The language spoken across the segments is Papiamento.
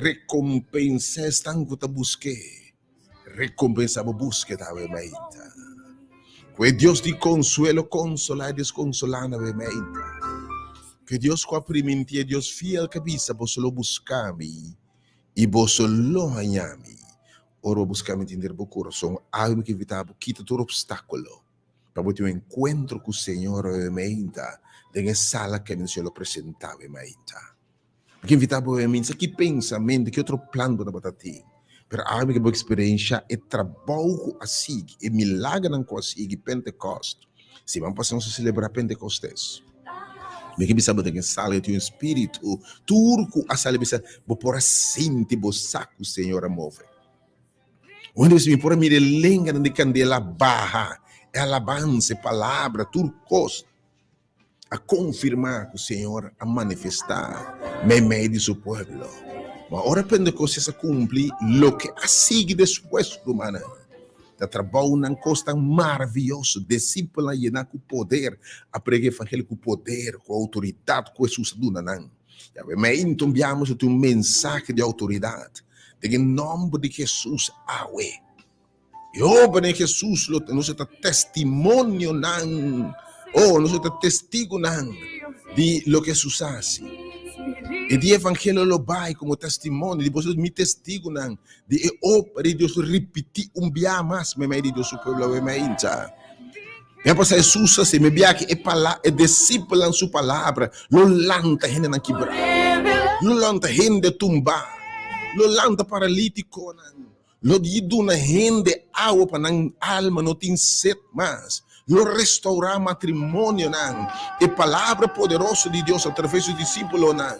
rekompensá esnan ku ta busk'é. Rekompensá bo búskeda awe mainta. Ku e Dios di konsuelo konsolá e deskonsolá awe mainta. Ku e Dios ku a primintí, e Dios fiel ku a bisa, Boso lo buska mi i boso lo haña mi. Ora bo buska mi tender bo kurason, awe mi ke invitá bo kita tur opstákulo pa bo tin un enkuentro ku Señor awe mainta den e sala ku mi lo presentá awe mainta. Mi ke invitá bo awe mainta, sa ki pensamentu, ki otro plan bo tabata tin, pero awe mi ke bo eksperensha e trabou ku a sigui, e milagernan ku a sigui Pentekòst. Siman pasá nos a selebrá Pentekostes. Mi ke bisa bo den e sala tin un spiritu tur ku a sali bisa bo por a sinti bo sa ku Señor a move. Un hende bisa mi por a mira e lenganan di kandela baha, e alabansa, e palabra, tur kos a konfirmá ku Señor a manifestá meimei di su pueblo. Ma ora Pentecostes a kumpli, loke a sigui despues, rumannan, ta trabounan kosnan maravioso. Disipelnan yená ku poder a prega evangelio ku poder, ku outoridat ku Hesus a duna nan. Yahweh mei intombiamos tin un mensahe di outoridat den e nòmber di Hesus awe. E obra den Hesus lo nos ta testimonionan, oh, nos ta testigunan di loke Hesus a hasi. E di evangelio lo bai komo testimonio di boso mi testigunan di e obra di Dios ripití un bia mas meimei di Dios su pueblo awe meinta. Mi a pasa Hesus a si mi bia ki e pala e disipelnan su palabra lo lanta hendenan kibrá, lo lanta hende tumbá, lo lanta paralítikonan, Lo di duna hende awa pa nan alma no tin set mas. Lo restourá matrimonionan. E Palabra poderoso di Dios atraves su disípulonan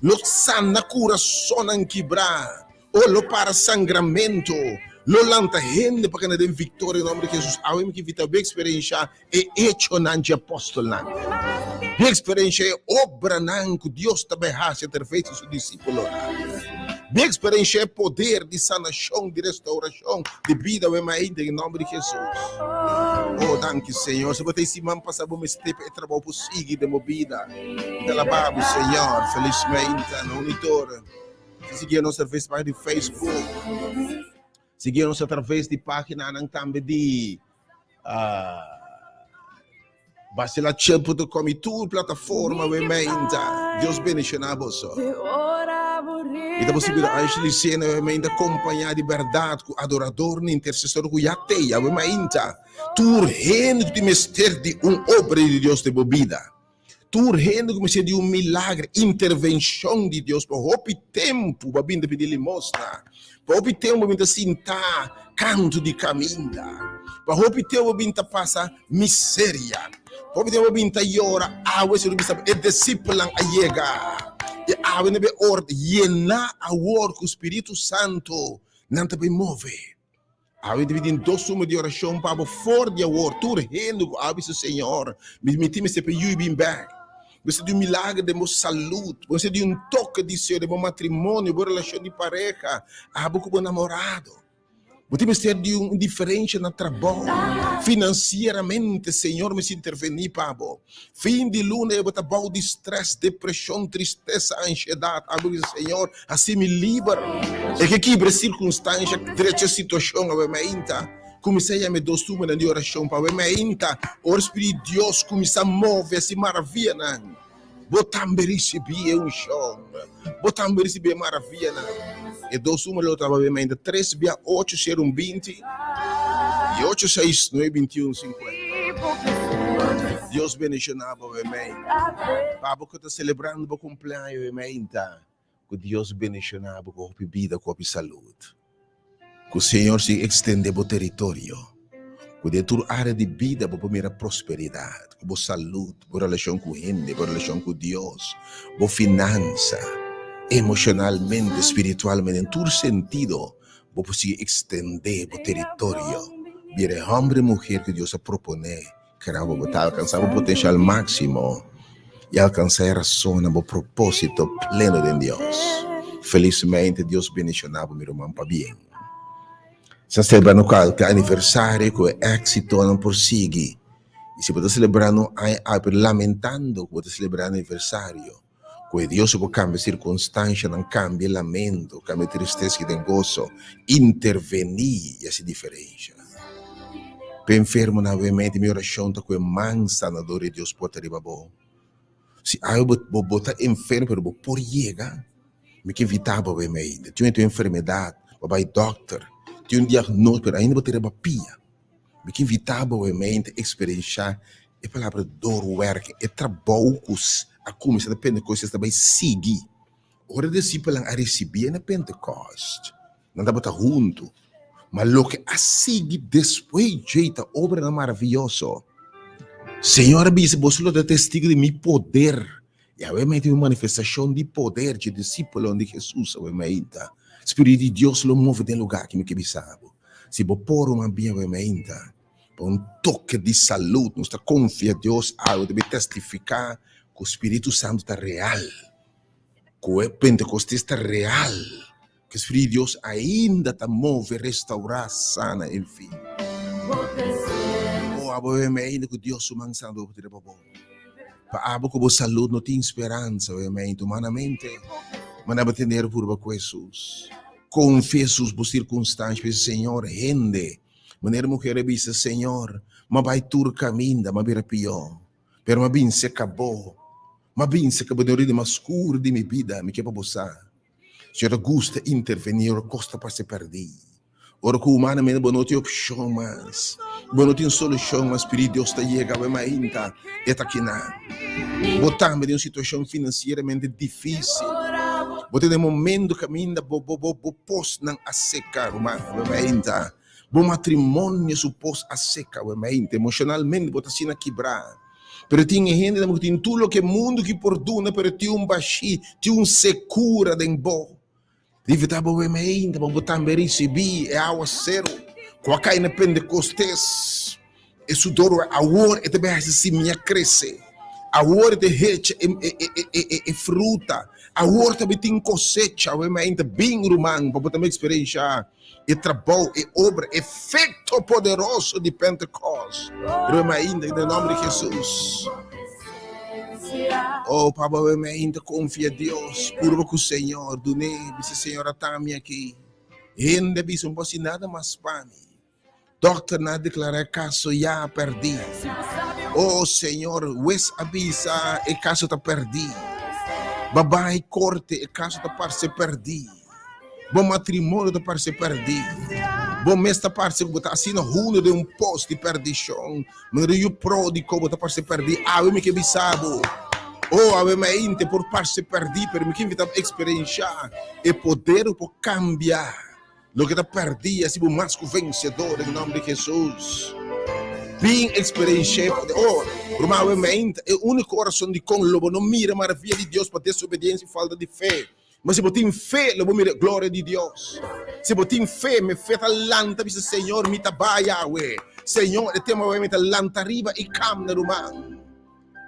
lo sana kurasonnan kibrá. O lo para sangramentu. Lo lanta hende pa kana den viktoria den nòmber di Hesus. Awe mi ke invitá bo eksperenshá e echonan dje apòstelnan. Bo eksperenshá e obranan ku Dios ta bai hasi atraves di su disípulonan. Bo eksperenshá e poder di sanashon, di restourashon, di bida awe mainta den nòmber di Hesus. O, danki Señor. Si bo ta e siman pasá bo mester pa e trabou por sigui den bo bida. Mi ta alabá bo, Señor. Felis mainta na unitor. Sigui nos atraves di página di Facebook. Sigui nos atraves di páginanan tambe di Basilachel.com y tur plataforma we meinta. Dios bendiciona boso. Y ta posible Ashley Sena we meinta acompaña di berdad cu adorador ni intercesor cu ya te ya we meinta. Tur hende cu tin mester di un obra di Dios den bo bida. Tur hende ku mester di un milager, intervenshon di Dios pa hopi tempu bo a bin ta pidi limosna, pa hopi tempu bo bin ta sintá kantu di kaminda, pa hopi tempu bo bin ta pasa miseria, pa hopi tempu bo bin ta yora, awe Señor bisa e disipelnan a yega i awe na be ora yená awor ku Spiritu Santu nan ta bin move. Awe debe tin dos suma di orashon pa bo for di awor. Tur hende ku a bisa, Señor, mi mi tin mester pa yui bin bek. Mester di un milager den bo salud. Bo mester di un toke di Señor den bo matrimonio, bo relashon di pareha, abo ku bo namorado. Bo tin mester di un diferensha na trabou, finansieramente, Señor mester intervení pa bo. Fin di luna e bo ta bou di stress, depresion, tristesa, ansiedad. Abo bisa, Señor, haci mi liber. E ke kibra e circunstancia, drecha e situacion awe mainta. Cuminsa yama e dos tumanan di oracion pa awe mainta. Ora Spiritu di Dios cuminsa move, haci maravianan, bo tambe ricibi e uncion. Bo tambe ricibi e maravianan. E dos numero lo ta awe mainta, tres bia ocho sero un binti y ocho seis nuebe bintiun sinkuenta. Dios bendiciona bo awe mainta. Pa bo cu ta celebrando bo cumpleaños awe mainta, cu Dios bendiciona bo cu hopi bida, cu hopi salud. Ku Señor sigui ekstendé bo teritorio, ku den tur área di bida bo por mira prosperidat, ku bo salud, bo relashon ku hende, bo relashon ku Dios, bo finansa, emoshonalmente, spiritualmente, den tur sentido bo por sigui ekstendé bo teritorio, bira e hòmber i muher ku Dios a proponé krea bo, bo ta alkansá bo potensial máksimo i alkansá e rasonnan, bo propósito pleno den Dios. Felismente Dios bendishoná bo mi ruman pabien. Sa selebrando kualke aniversario ku e éksitonan por sigui. I si bo ta selebrando un aña awe pero lamentando ku bo ta selebrando aniversario. Ku e Dios ku por kambia sirkunstanshanan, kambia e lamento, kambia e tristesa ki den goso, intervení i hasi diferensha. P'e enfermonan awe mi orashon ta ku e man sanador di Dios por ta riba bo. Si awe bo bo bo ta enfermo pero bo por yega, mi ke invitá bo awe mainta. Tin un enfermedat, bo bai dòkter, tin un diagnóstiko pero ainda bo ta riba pia. Mi ke invitá bo awe mainta eksperenshá e palabra doorwerking, e trabou ku a kuminsá na Pentekostes ta bai sigui. Ora e disipelnan a risibí na Pentekòst, nan tabata huntu, ma loke a sigui despues djei ta obranan maravioso. Señor a bisa, Boso lo ta testigu di mi poder. I awe mei tin un manifestashon di poder dje disipelnan di Hesus awe meinta. Spiritu di Dios lo move den lugá aki, mi ke bisa bo. Si bo por un a bin awe meinta pa un toke di salud, nos ta konfia Dios awe ta bin testifiká ku Spiritu Santu ta real, ku e Pentekostes ta real, ku Spiritu di Dios ainda ta move, restaurá, sana, enfin. Oh, abo awe meinta ku Dios su man santu por tira pa bo. Pa abo ku bo salud no tin speransa, obviamente, humanamente, ma nan bo tender purba ku Hesus. Konfia Hesus bo sirkunstansha, bisa, Señor, hende, manera muher a bisa, Señor, m'a bai tur kaminda, m'a bira pió, pero m'a bin seka bo, m'a bin seka bo den ora di mas skur di mi bida, mi ke pa bo sa. Señor ta gusta intervení ora kos ta parse pèrdí. Ora ku humanamente bo no tin opshon mas, bo no tin solushon mas, Spiritu Dios ta yega awe mainta, e ta kinan. Bo tambe den un situashon finansieramente difísil. Bo ta den momento kaminda bo bo bo bo posnan a seka, ruman, awe mainta. Bo matrimonio su pos a seka, awe mainta. Emoshonalmente bo ta asina kibrá. Pero tin e hendenan ku tin tur loke mundu ki por duna, pero tin un bashí, tin un sekura den bo. Invitá bo weme ainda pa bo tambe risibí e awaseru ku a kai na Pentekostes. E sudor awor e ta bai hasi simia krese. Awor e ta hecha e, e, e, e, e, e fruta. Awor ta bai tin kosecha. Weme ainda bin ruman pa bo tambe eksperenshá e trabou, e obra, efekto poderoso di Pentekòst. Rema ainda den nòmber di Hesus. Oh, papa, weme ainda konfia Dios. Purba ku Señor. Dun'é, bisa Señor, ata mi aki. Hende bisa, no por hasi nada mas pa mi. Dòkternan a deklará e kaso ya pèrdí. Oh, Señor, wes a bisa e kaso ta pèrdí. Bo bai korte, e kaso ta parse pèrdí. Bo matrimonio ta parse pèrdí. Bo mes ta parse ku bo ta asina hundu den un pos di pèrdishon. Manera yu pródigo bo ta parse pèrdí. Awe mi ke bisa bo, oh, awe mainte por parse pèrdí, pero mi ke invitá bo eksperenshá e poder ku por kambia. Loke ta pèrdí a si bo mas ku vensedor den nòmber di Hesus. Bin eksperensh'é poder. Oh, ruman, awe meinta e úniko orason dikon lo bo no mira maravia di Dios pa desobediensia i falta di fe. Ma si bo tin fe, lo bo mira e gloria di Dios. Si bo tin fe, mi fe ta lanta bisa, Señor, mi ta bai awe. Señor, e tempu awe mi ta lanta riba i kamna, ruman.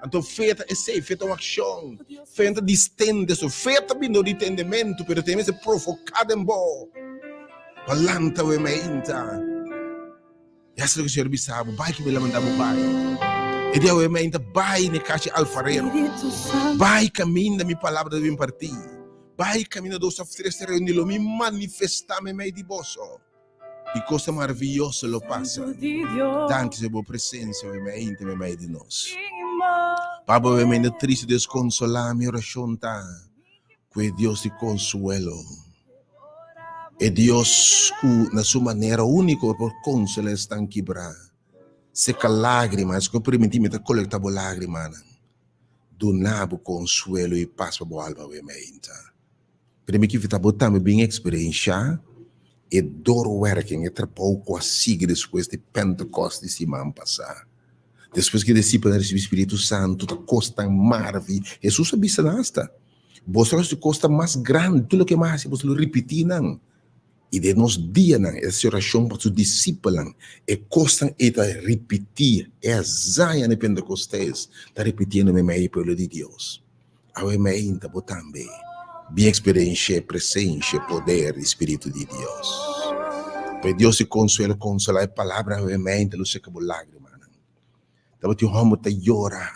Anto fe ta esei, fe ta un akshon. Fe no ta distende so, fe ta bini dor di tendementu, pero te mester provoká den bo pa lanta awe mainta. I hasi loke Señor bisa bo, bai ku mi lamanta bo bai. E dia awe mainta bai na e kas di alfarero, bai kaminda mi palabra ta bin partí, bai kaminda dos òf tres ta reuní, lo mi manifestá meimei di boso. I cosa maravilloso lo pasa. Danki Señor bo presencia mi mente mi mei di nos. Papa mi mente triste desconsolá mi oracion ta ku e Dios di consuelo. E Dios ku na su manera único por consola esnan kibrá. Seca lágrima, es ku permití mi ta colecta bo lágrimanan. Duna bo consuelo i pas pa bo alma mi mente. Pero mi kifita bo tambe bin eksperenshá e doorwerking, e trabou ku a sigui despues di Pentekost di siman pasá. Despues ku e disipelnan a risibí Spiritu Santu, ta kosnan maravi. Hesus a bisa nan asta, Boso lo hasi kosnan mas grandi, tur loke mi a hasi boso lo ripití nan. I den nos dianan, e hasi orashon pa su disipelnan, e kosnan ei ta ripití, e hazaña di Pentekostes ta ripitiendo meimei di pueblo di Dios. Awe meinta bo tambe bin eksperenshia e presensia e poder di Spiritu di Dios. Pa e Dios di konsuelo konsolá e palabra awe meinta lo seka bo lágrimanan. Tabatin un hòmber ta yora.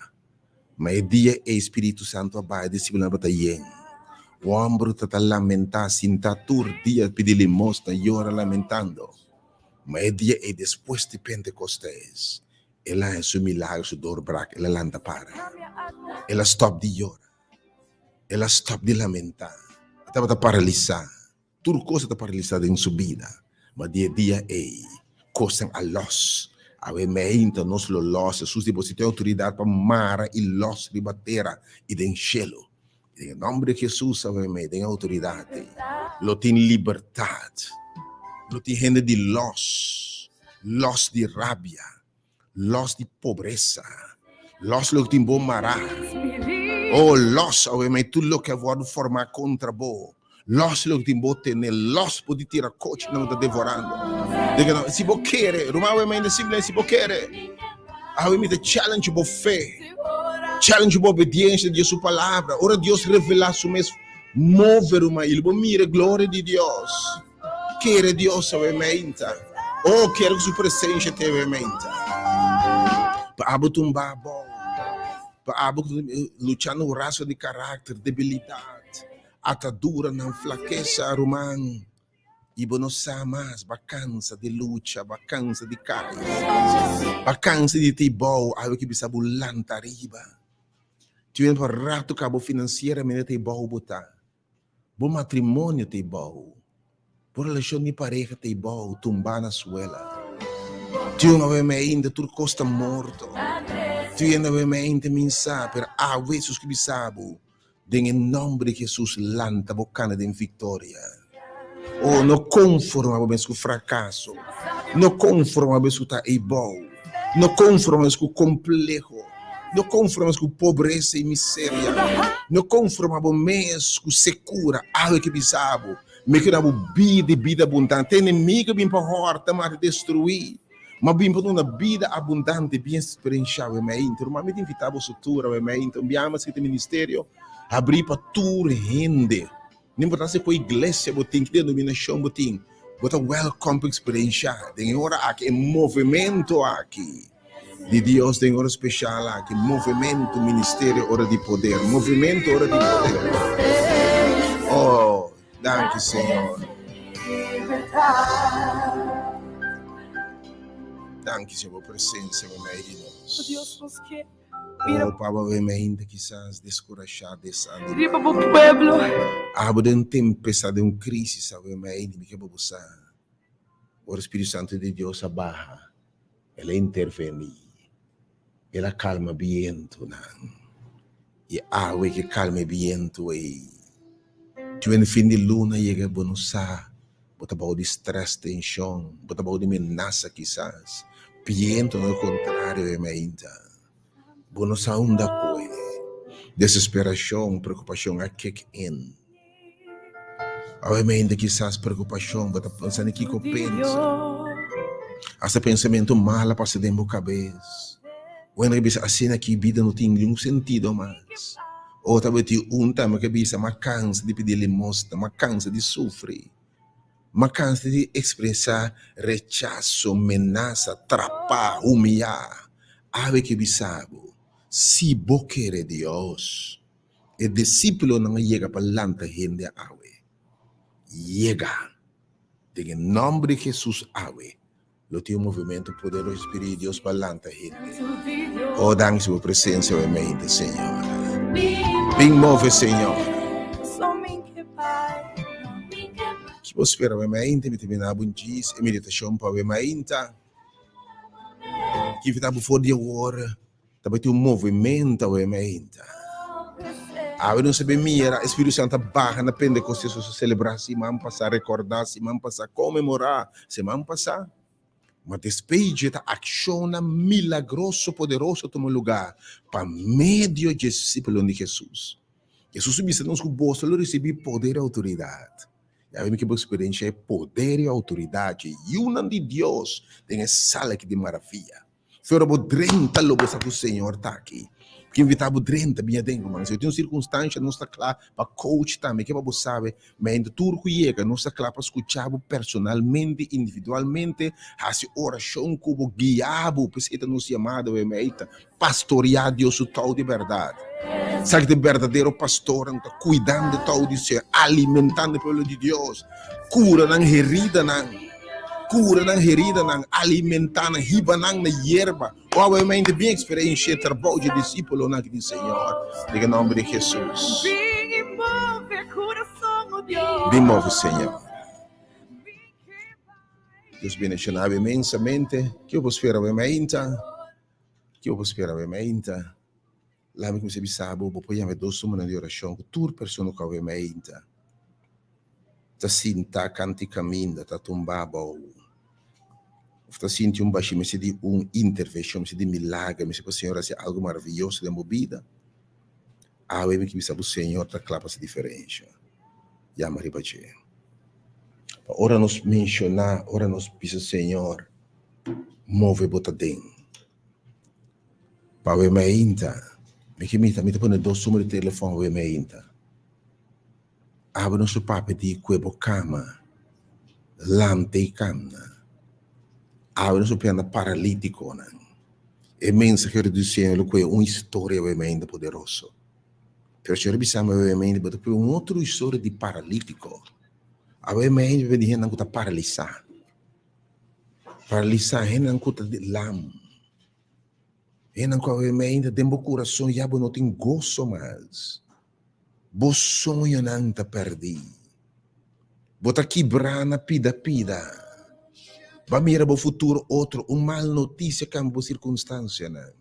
Ma e dia ei Spiritu Santu a baha, e disipelnan tabata yen. Un hòmber ta ta lamentá, sintá tur dia pidi limosna, yora lamentando. Ma e dia ei despues di Pentekostes, el a haña su milagro, su doorbraak, el a lanta para. El a stòp di yora. El a stòp di lamentá. E tabata paralisá. Tur kos a ta paralisá den su bida. Ma di e dia ei, kosnan a lòs. Awe meinta nos lo lòs. Hesus di bo si tin outoridat pa mara i lòs riba tera i den shelu. I den e nòmber di Hesus awe mei, den e outoridat ei, lo tin libertat. Lo tin hende di lòs, lòs di rabia, Los di pobresa. Los loke tin bo mará. Oh, los awe mei tur loke a wòrdu formá kontra bo. Los loke tin bo tene. Los bo di tira kochinan ku ta devorando. Diga nan, si bo kere, ruman awe mei simplemente si bo kere. Awe mi ta challenge bo fe. Challenge bo obediencia di Dios su palabra. Ora Dios revelá su mes, move ruman i lo bo mira e gloria di Dios. Kere Dios awe meinta. Oh, kere ku su presencia te awe meinta. Pa abo tumba abou. Pa abo ku luchando ku rasgo di karakter, debilidat, ataduranan, flakesa, ruman. I bo no sa mas, bo a kansa di lucha, bo a kansa di kai, bo a kansa di ta bou, awe ki bisa bo lanta ariba. Tin un rato ku abo finansieramente ta bou bo ta. Bo matrimonio ta ibou. Bo relashon di pareha ta ibou, tumbá na suela. Tin un awe ainda tur kos ta morto. Tin un awe ainda mi sa, pero awe sus ki bisa bo, den e nòmber di Hesus lanta bo kana den viktoria. Oh, no konformá bo mes ku frakaso. No konformá bo mes ku ta ibou. No konformá bo mes ku kompleho. No konformá bo mes ku pobresa i miseria. No konformá bo mes ku sekura. Awe ke bisa bo, Mi ke da bo bida i bida abundante. Enemigu a bin pa hòrta, mata i destruí, ma bin pa duna bida abundante. Bien sperenshá awe meinta. Ruman, mi ta invitá boso tur awe meinta. Un biaha mas kita ministerio habrí pa tur hende. No importa si ku iglesia bo tin, ki denominashon bo tin, bo ta welkom pa eksperenshá den e ora aki, e movementu aki di Dios den e ora speshal aki, movementu, ministerio ora di poder, movementu ora di poder. Oh, danki Señor. Danki Señor bo presensia meimei di nos. Oh, paba wen ainda kisas deskurashá, desanimá. Riba bo pueblo. Abo den un tempestad, den un krisis, awe mi ainda mi ke pa bo sa. Ora Spiritu Santu di Dios a baha, El a intervení, El a kalma bientunan. I awe ke kalma e bientu ei. Tin fin di luna yega bo no sa, bo ta bou di stress, tenshon, bo ta bou di menasa kisas. Bientu no e kontrario e meinta. Bo no sa unda koe. Desesperashon, preokupashon a kick in. Awe meinta kisas preokupashon, bo ta pensa ni kiko pensa. Asta pensamentu mal a pasa den bo kabes. Wende ke bisa asina ki bida no tin ningun sentido mas. O ta beti un tambe ke bisa, M'a kansa di pidi limosna, m'a kansa di sufri, m'a kansa di ekspresá rechaso, menasa, trapá, humiyá. Awe ke bisa bo, si bo kere Dios, e disípulonan a yega pa lanta hende awe. Yega! Den e nòmber di Hesus awe, Lo tin un movimento poderoso Spiritu di Dios pa lanta hende. Oh, danki si bo presencia awe mente, Señor. Bin move, Señor. Ki bo spera awe mente? Mi ta bina bo un djis e meditacion pa awe mainta. Ki ta bo for di awor? Ta bai tin un movimento awe mainta. Awe nos a bin mira e Spiritu Santo a baha na Pentecostes, nos a celebra siman pasa, recorda siman pasa, conmemora siman pasa. Ma despues dje ta accionnan milagroso, poderoso a tuma lugar pa medio dje discipelon di Jesus. Jesus a bisa nos cu boso lo ricibi poder y autoridad. Y awe mi ke bo experiencia e poder y autoridad dje Yiunan di Dios den e sala aki di maraviya. Fero bo drenta lo bo sa ku Señor ta aki. Ke invitá bo drenta bin aden, ruman. Si bo tin un sirkunstansha, nos ta kla pa coach tambe. Ke pa bo sabe, mente tur ku yega, nos ta kla pa skucha bo personalmente, individualmente, hasi orashon ku bo, guia bo. P'esei ta nos yamada, wei mei ta pastoreá Dios su tou di bèrdat. Esaki ta e berdadero pastornan ku ta kuidando e tou di Señor, alimentando e pueblo di Dios, kura nan heridanan, kura nan heridanan, alimentá nan, hiba nan na yerba. O awe mente bien eksperensia e trabou dje disípulonan aki di Señor, den e nòmber di Hesus. Bin move, Señor. Dios bendishoná bo inmensamente. Ke bo spera bo mainta? Ke bo spera bo mainta? Laga mi kuminsá bisa bo, bo por yama e dos numernan di orashon ku tur persona ku awe mainta ta sinta kanta i kaminda, ta tumba abou òf ta sinti un bashi mester di un intervenshon, mester di milager, mester pa Señor hasi algu maravioso den bo bida. Awe mi ke bisa bo Señor ta kla pa hasi diferensha. Yama riba dje. Pa ora nos menshoná, ora nos bisa Señor, move bo ta den. Pa awe mainta, mi ke mita, mi ta pone dos numero di telefòn awe mainta. Awe nos lo papia di kue bo kama, lanta i kamna. Awe nos lo papia na paralitikonan. E mensahero di Señor lo kue un historia awe mainta poderoso. Pero Señor a bisa mi awe mainta, bo ta kue un otro historia di paralitiko. Awe mainta bo di hendenan ku ta paralisá. Paralisá, hendenan ku ta lam. Hendenan ku awe mainta den bo kurason ya bo no tin goso mas. Bo soñonan ta pèrdí. Bo ta kibrá na pida pida. Bo a mira bo futuro otro, un mal notisia kambia bo sirkunstansianan.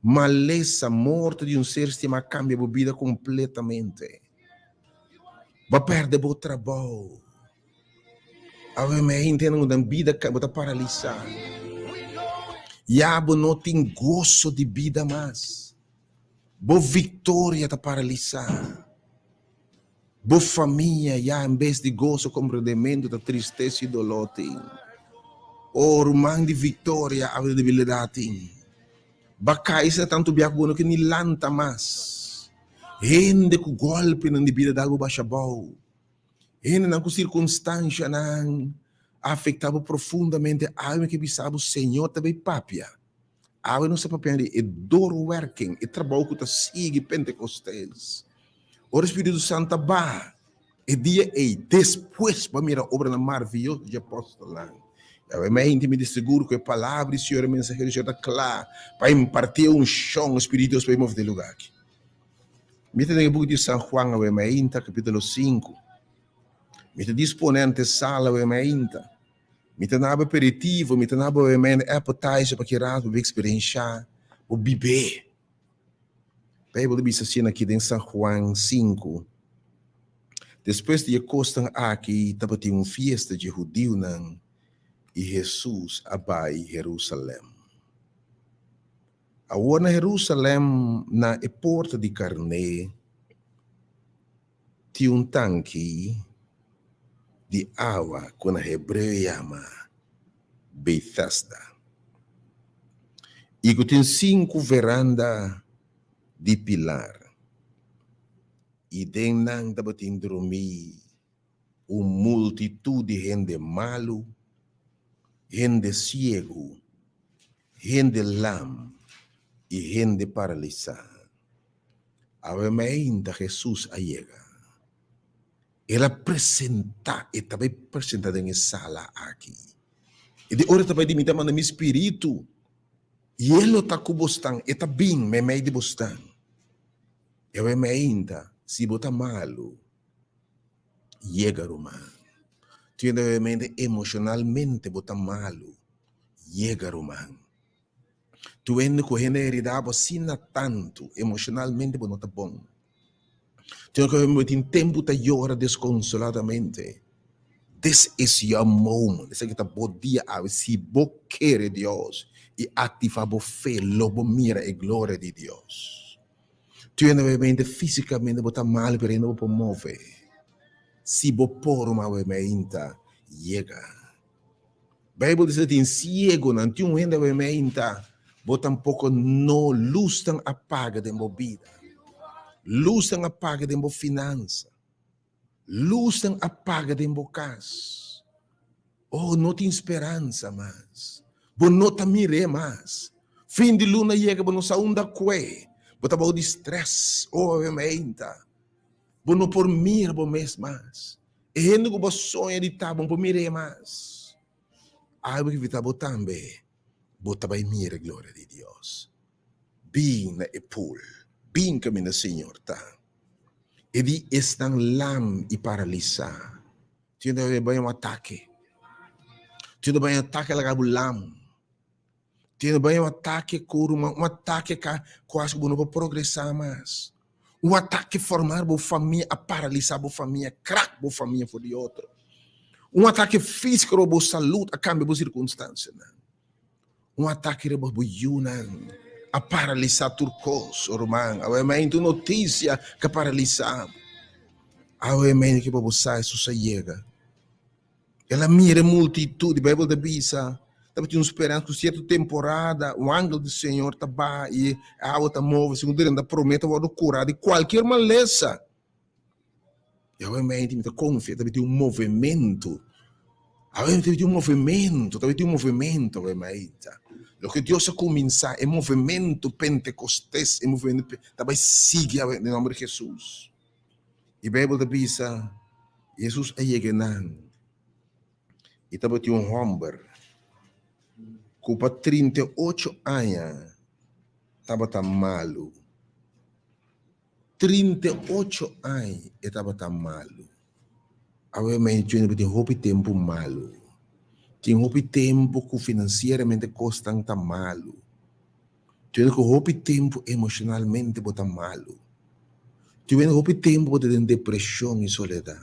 Malesa, morto di un ser stimá kambia bo bida kompletamente. Bo a pèrdè bo trabou. Awe mainta nan nan bida bo ta paralisá. Ya bo no tin goso di bida mas. Bo viktoria ta paralisá. Bo famia ya en bes di goso komprendementu ta tristesa i doló tin. O ruman di viktoria awe debilidat tin. Ba kai asina tantu bia ku bo no ke ni lanta mas. Hende ku gòlpinan di bida dal bo basha abou. Hendenan ku sirkunstanshanan a afektá bo profundamente awe mi ke bisa bo Señor ta bay papia. Awe nos ta papia di e doorwerking, e trabou ku ta sigui Pentekostes. Ora e Spiritu Santu ta baha, e dia ei, despues bo a mira obranan maravioso dje apòstelnan. I awe mente mi ta sigur ku e palabra di Señor, e mensahero di Señor ta kla pa impartí e unshon, e Spiritu di Dios pa e move den e lugá aki. Mi ta den e buki di San Juan awe mainta, kapítulo sinku. Mi ta disponé antesala awe mainta. Mi ta naba aperitivo, mi ta naba obviamente appetizer pa ki rato bo eksperenshá, bo bib'é. Beibel ta bisa asina aki den San Juan sinku, Despues di e kosnan aki tabatin un fiesta dje hudiunan i Hesus a bai Herusalèm. Awor na Herusalèm na e porta di Karné Tin un tanki di awa ku na hebreo yama Bethesda i ku tin sinku veranda di pilar, i den nan tabatin drumí un multitut di hende malu, hende siegu, hende lam i hende paralisá. Awe mainta Hesus a yega. El a presentá, e ta bai presentá den e sala aki. I di ora e ta bai di mi ta manda mi spiritu, i e lo ta ku bosnan, e ta bin meimei di bosnan. I awe mainta, si bo ta malu, yega ruman. Tin awe mainta emoshonalmente bo ta malu, yega ruman. Tuende ku hende herida bo asina tantu, emoshonalmente bo no ta bon. Tin ku bo tin tempu ta yora deskonsoladamente. This is your moment. Esaki ta bo dia awe. Si bo kere Dios i aktivá bo fe, lo bo mira e gloria di Dios. Tuende obviamente físikamente bo ta mal, pero hende bo por move. Si bo por, ruman, obviamente yega. Bijbel dice tin ciegonan, tin un hende awe meinta. Bo tampoko no lusnan a paga den bo bida. Lusnan a paga den bo finansa. Lusnan a paga den bo kas. Oh, no tin speransa mas. Bo no ta mir'é mas. Fin di luna yega bo no sa unda kue. Bo ta bou di stress. Oh, awe meinta. Bo no por mira bo mes mas. E hende ku bo a soña di ta, bo no por mir'é mas. Awe bo invitá bo tambe. Bo ta bai mira e gloria di Dios. Bin na e pool. Bin kaminda Señor ta. E di esnan lam i paralisá. Tin ta bai un atake. Tin ta bai un atake laga bo lam. Tin ta bai un atake ku ruman, un atake ka ku hasi ku bo no por progresá mas. Un atake formá bo famia a paralisá bo famia, krak bo famia for di otro. Un atake físiko riba bo salud a kambia bo sirkunstansianan. Un atake riba bo yunan a paralisá tur kos, o ruman. Awe mainta un notisia ka paralisá bo. Awe mainta ke pa bo sa Hesus a yega. El a mira e multitut, e Beibel ta bisa, tabatin un speransa ku sierto temporada un angel di Señor ta baha i e awa ta move, segun durante promé ta wòrdu kurá di kualkier malesa. I awe mainta mi ta konfia tabatin un movementu. Awe mainta tabatin un movementu, tabatin un movementu awe mainta. Loke Dios a kuminsá, e movementu pentekostes, e movementu ta bai sigui awe den nòmber di Hesus. E Beibel ta bisa, Hesus a yega nan i tabatin un hòmber ku pa 38 aña tabata malu. 38 aña e tabata malu. Awe mi djuni tin hopi tempu malu. Tin hopi tempu ku finansieramente kosnan ta malu. Tin ku hopi tempu emoshonalmente bo ta malu. Tin hopi tempu bo ta den depreshon i soledat.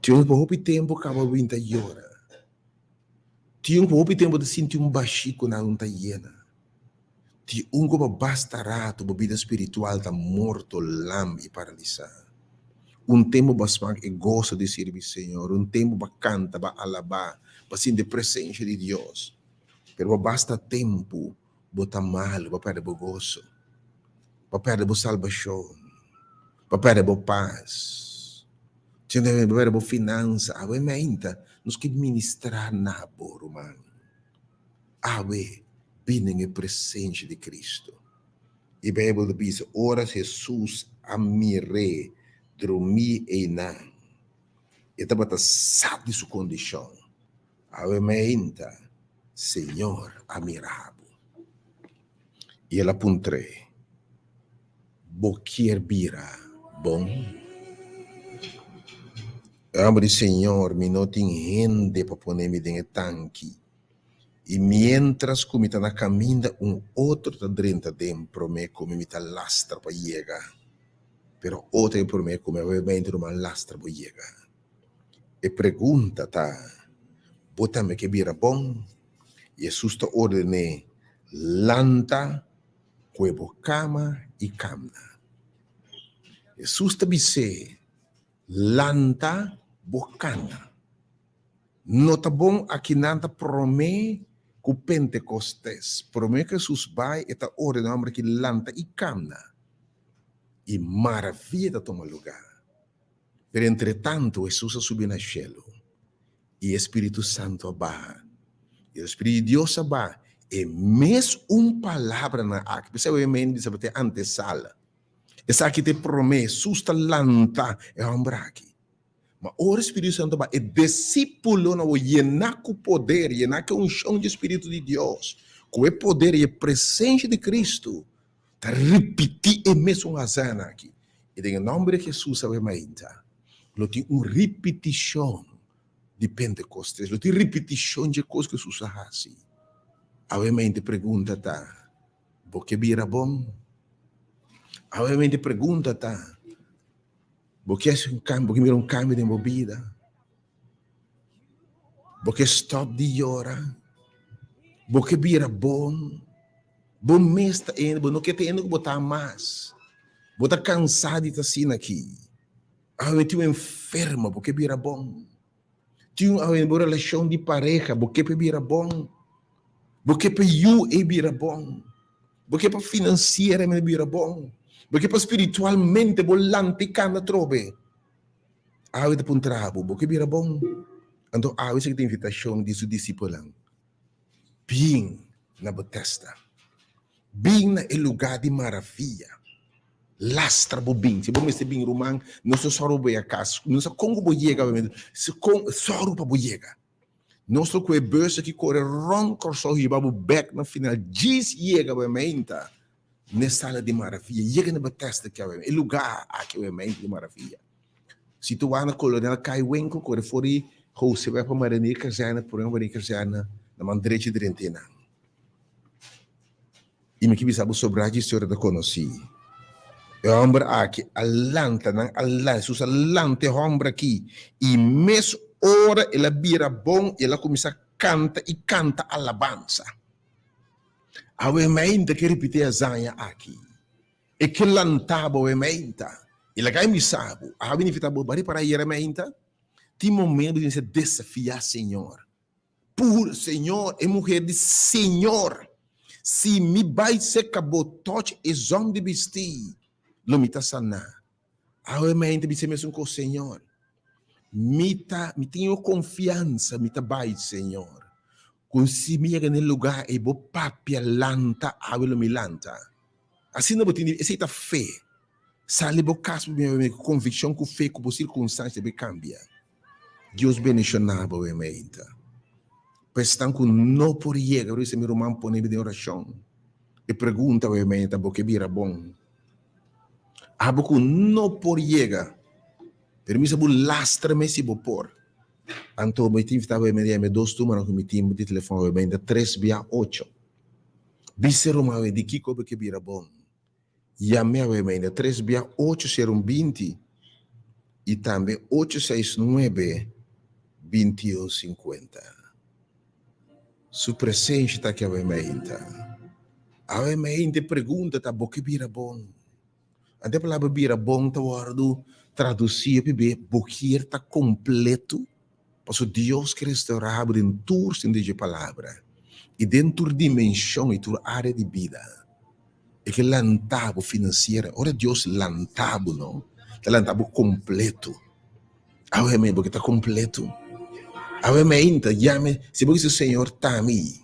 Tin ku hopi tempu kaba bo bin ta yora. Tin ku hopi tempu bo ta sinti un bashí ku nan ta yena. Tin un ku pa basta ratu bo bida spiritual ta morto, lam i paralisá. Un tempu bo a smak e goso di sirbi Señor, un tempu bo a kanta, bo a alabá, bo a sinti e presensha di Dios. Pero pa basta tempu bo ta malu, bo a pèrdè bo goso, bo a pèrdè bo salbashon, bo a pèrdè bo pas, bo a pèrdè bo finansa. Awe meinta nos ke ministrá na bo, ruman. Awe bini den e presensia di Cristo. E Bijbel ta bisa, ora Jesus a mir'é drumí einan, e tabata sa di su kondishon. Awe meinta, Señor a mira bo. I el a puntr'é, Bo kier bira bon? E hòmber di, Señor, mi no tin hende pa pone mi den e tanki, i miéntras ku mi ta na kaminda un otro ta drenta den promé ku mi, mi ta lastra pa yega. Pero otro e promé ku mi, awe meinta ruman lastra bo yega. E pregunta ta, Bo tambe ke bira bon? Hesus ta orden'é, Lanta, kue bo kama i kamna. Hesus ta bis'é, Lanta, bo kana. No ta bon akinan ta promé ku Pentekostes. Promé ku Hesus bai, e ta ordená homber aki lanta i kamna. I maravia ta tuma lugá. Pero entretantu Hesus a subi na shelu i e Spiritu Santu a baha. I e Spiritu di Dios a baha, e mes un palabranan aki, p'esei awe men bisa bo ta e antesala. Esaki ta e promé, Hesus ta lanta e hòmber aki. Ma ora e Spiritu Santu a baha, e disípulonan awor yená ku poder, yená ku e unshon di e Spiritu di Dios, ku e poder i e presensia di Kristu, Ta ripití e mesun hazaña aki. I den e nòmber di Hesus awe mainta lo tin un ripitishon di Pentekostes, lo tin ripitishon dje kos ku Hesus a hasi. Awe mainta e pregunta ta, Bo ke bira bon? Awe mainta e pregunta ta, Bo ke hasi un kambio, bo ke mira un kambio den bo bida? Bo ke stòp di yora? Bo ke bira bon? Bo mes ta hende, bo no ke ta hende ku bo ta mas. Bo ta kansá di ta asina aki. Awe tin un enfermo, bo ke bira bon. Tin un awe den bo relashon di pareha, bo ke pa e bira bon. Bo ke pa yu ei bira bon. Bo ke pa finansieramente bira bon. Bo ke pa spiritualmente bo lanta i kanda atrobe. Awe ta puntra bo, bo ke bira bon? Anto awe esaki ta invitashon di su disipelnan, Bin na bo testa. Bin na e lugá di maravia. Lastra bo bin. Si bo mester bin ruman, nos ta sòru pa bo yega kas. No sa kon ku bo yega, sòru pa bo yega. Nos lo ku e bus aki kore rònt Kòrsou hiba bo bèk na final djis yega bo e meinta n'e sala di maravia. Yega na Bethesda ki awe, e lugá aki awe meinta di maravia. Situá na Kolonel Kai Winkel kore for di Hoseweg pa Marinier Kazerne, por Marinier Kazerne na man drechi drenta einan. I mi ke bisa bo sobrá dje historia ta konosí. E hòmber aki a lanta nan, a lanta, Hesus a lanta e hòmber aki, i mes ora el a bira bon, el a kuminsá kanta i kanta alabansa. Awe meinta ke ripití e hazaña aki. E ke lanta bo awe meinta. I laga mi bisa bo, awe ni fita bo, bo a ripará ayera meinta? Tin momento bo tin mester desafiá Señor. Pur, Señor, e muher di, Señor, si mi bai serka bo toch e zòm di bistí, lo mi ta saná. Awe mi ta bisa e mesun kos, Señor, mi ta, mi tin e konfiansa, mi ta bai, Señor, ku si mi yega na e lugá ei, bo papia lanta, awe lo mi lanta. Asina bo tin di, esei ta fe. Sali bo kas bo bin ku konvikshon ku fe ku bo sirkunstansia debe kambia. Dios bendiciona bo e meinta. Pa esnan cu no por yega, por bisa mi ruman pone mi den oracion. E pregunta e meinta bo ke bira bon. Abo cu no por yega, pero mi bisa bo lastra me si bo por. Anto mi tin invita bo e meinta yama e dos numero cu mi tin di telefon e meinta tres bia ocho. Bisa e ruman di kico bo ke bira bon. Yam'é awe mainda tres bia ocho sero un 20 i tambe ocho seis nuebe 21 50. Su presensia ta aki awe mainta. Awe mainta e pregunta ta bo ke bira bon? Ante e palabra bira bon ta wòrdu tradusí hopi be bo kier ta kompletu? Pasobra Dios ke restaurá bo den tur sentido dje palabra i den tur dimenshon i tur área di bida. E ke lanta bo finansiera. Ora Dios lanta bo no, ta lanta bo kompleto. Awe mi bo ke ta kompleto. Awe mi ainda yame, si bo bisa Señor ta mi,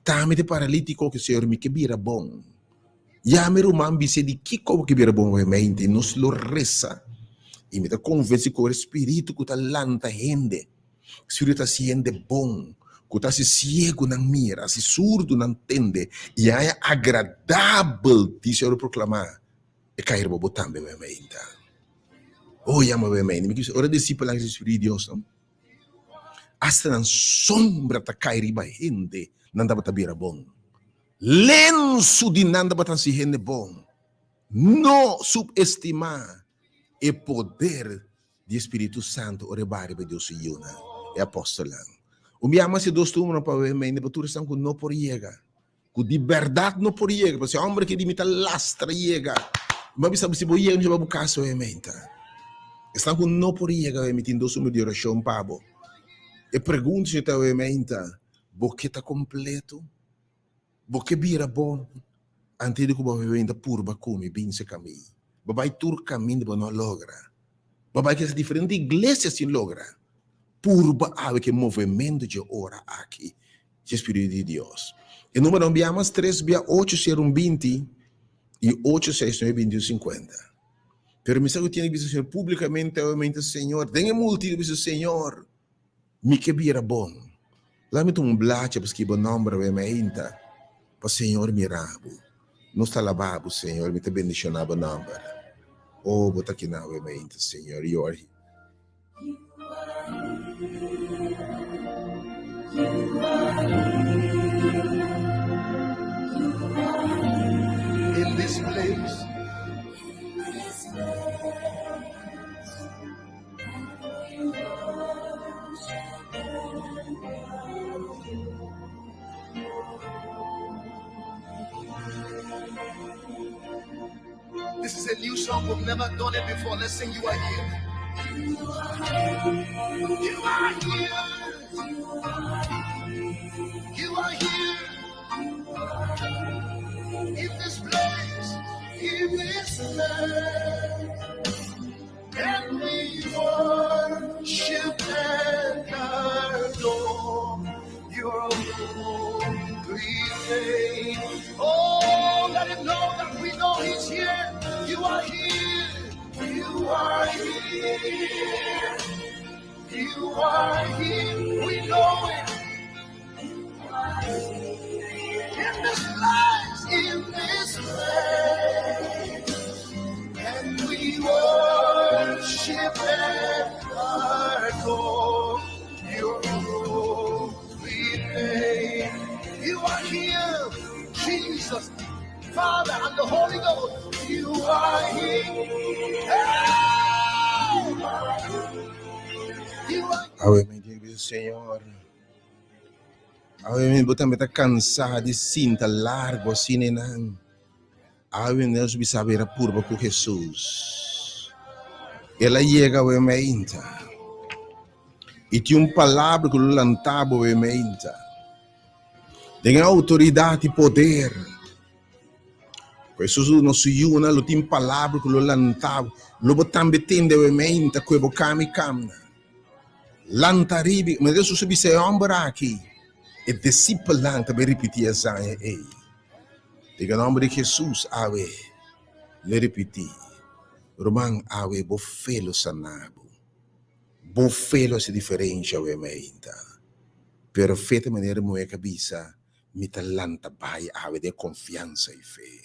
ta mi ta paralítiko ke Señor mi ke bira bon. Yame ruman bis'é di kiko bo ke bira bon awe mi ainda i nos lo resa. I mi ta konvensí ku ora e Spiritu ku ta lanta hende. Spiritu ta hasi hende bon, ku ta hasi siegunan mira, hasi surdunan tende, i haña agradabel di Señor proklamá, e kai riba bo tambe meinta. O yama bo meinta. Mi ora disipelnan hasi Spiritu di Dios, no? Asta nan sombra ta kai riba hende, nan tabata bira bon. Lensu di nan tabata hasi hende bon. No subestimá e poder Di e Spiritu Santu ora e baha riba Dios su yiunan, e apòstelnan. Un biaha mas e dos tumbernan pa wei mende pa tur esnan ku no por yega, ku di bèrdat no por yega, pasobra e hòmber aki di mi ta lastra yega. Mi a bisa bo si bo yega mi ta bai bo kas wei menta. Esnan ku no por yega wei mi tin dos tumber di orashon pa bo. E pregunta si ta wei menta, bo ke ta kompleto? Bo ke bira bon antes di ku bo bebenta purba kumi binse kami. Bo bai tur kaminda bo no a logra. Bo bai kesa diferente iglesia sin logra. Purba awe ke movementu dje ora aki dje Spiritu di Dios. E numeronan bia mas tres bia ocho sero un 20 i ocho seis nuebe 21 50. Pero mi sa ku tiene bisa Señor publikamente awe mente Señor den e multitud bisa Señor. Mi ke bira bon. Laga mi tuma un blachi pa skibi bo nomber awe mainta, pa Señor mira bo. Nos ta alaba bo, Señor, mi ta bendiciona bo nomber. Oh, bo ta akinan awe mainta, Señor. You are here. In this place. This is a new song. We've never done it before. Let's sing You Are Here. You are here. You are here. And we worship and adore your holy name. Oh, let him know that we know he's here. You are here. You are here. You are here. We know it. In this place, in this place. And we worship and adore your holy name. You are here, Jesus, Father, and the Holy Ghost. You are here. Hey! You are Awe mi di Señor. Awe mi bo tambe ta kansá di sinta largu asina einan. Awe nos bisa bira purba ku Hesus. El a yega awe meinta. I tin un palabra ku lo lanta bo awe meinta. Den e outoridat i poder ku Hesus duna su yunan lo tin palabra ku lo lanta bo. Lo bo tambe tende awe meinta ku e bo kami kamna. Lanta riba. Manera Hesus a bisa e hòmber aki, e disipelnan ta bai ripití e zaña ei. Den e nòmber di Hesus awe lo e ripití, Ruman, awe bo fe lo sana bo. Bo fe lo hasi diferensha awe meinta. Pero fe ta manera muhé ka bisa, Mi ta lanta bai awe den konfiansa i fe.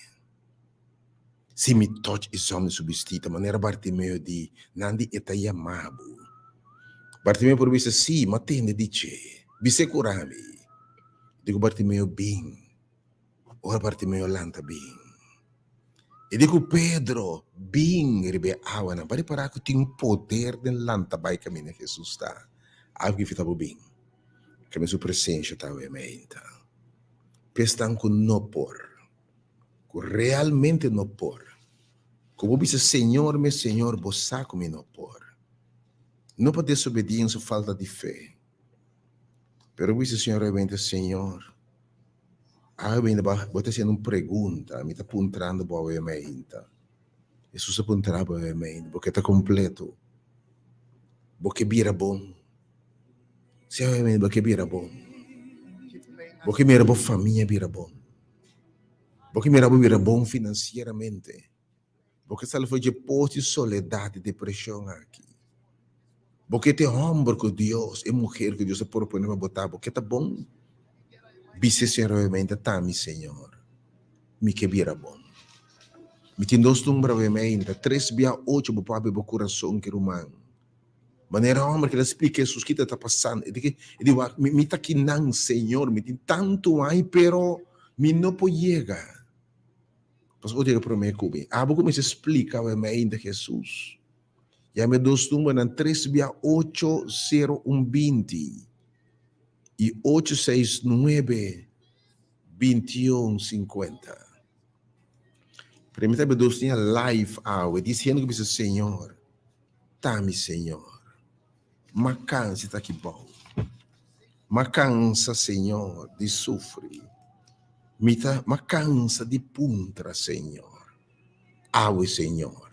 Si mi touch e zòm di su bistí, ta manera Bartimeo di, Nan di e ta yama bo. Bartimeo por bisa, Sí, m'a tende di dje. Bis'é kura mi. Di ku Bartimeo bin. Ora Bartimeo lanta bin, e di ku Pedro, Bin riba e awanan. Pa ripará ku tin poder den lanta bai kaminda Hesus ta. Algu ki fita bo bin. Kaminda su presensha ta awe meinta. P'esnan ku no por. Ku realmente no por. Ku bo bisa, Señor, mi Señor, bo sa ku mi no por. No pa desobediensia o falta di fe, pero bo bisa Señor realmente, Señor, awe mi bo ta hasiendo un pregunta, mi ta puntrando bo awe mainta. Hesus a puntra bo awe mainta, bo ke ta kompleto? Bo ke bira bon? Si awe mainta bo ke bira bon? Bo ke mira bo famia bira bon? Bo ke mira bo bira bon finansieramente. Bo ke sali for dje pos di soledat i depreshon aki. Bo ke ta e hòmber ku Dios, e muher ku Dios a propone pa bo ta. Bo ke ta bon? Bisa e Señor obviamente, Ta mi, Señor. Mi ke bira bon. Mi tin dos number obviamente, tres bia ocho bo por habri bo kurason ki ruman. Manera hòmber keda splika Hesus kita ta pasando. E di ke, e di wak, mi, mi ta kinan, Señor, mi tin tantu aña, pero mi no por yega. Pasobra bo yega promé ku mi. Abo kuminsá splika awe mainta Hesus. Yama e dos numbernan tres bia ocho sero un binti i ocho seis nuebe bintiun sinkuenta. Permita mi dos nia live awe disiendo ku bisa Señor. Ta mi Señor. M'a cansa ta aki bou. M'a cansa, Señor, di sufri. Mi ta, m'a cansa di puntra, Señor. Awe, Señor,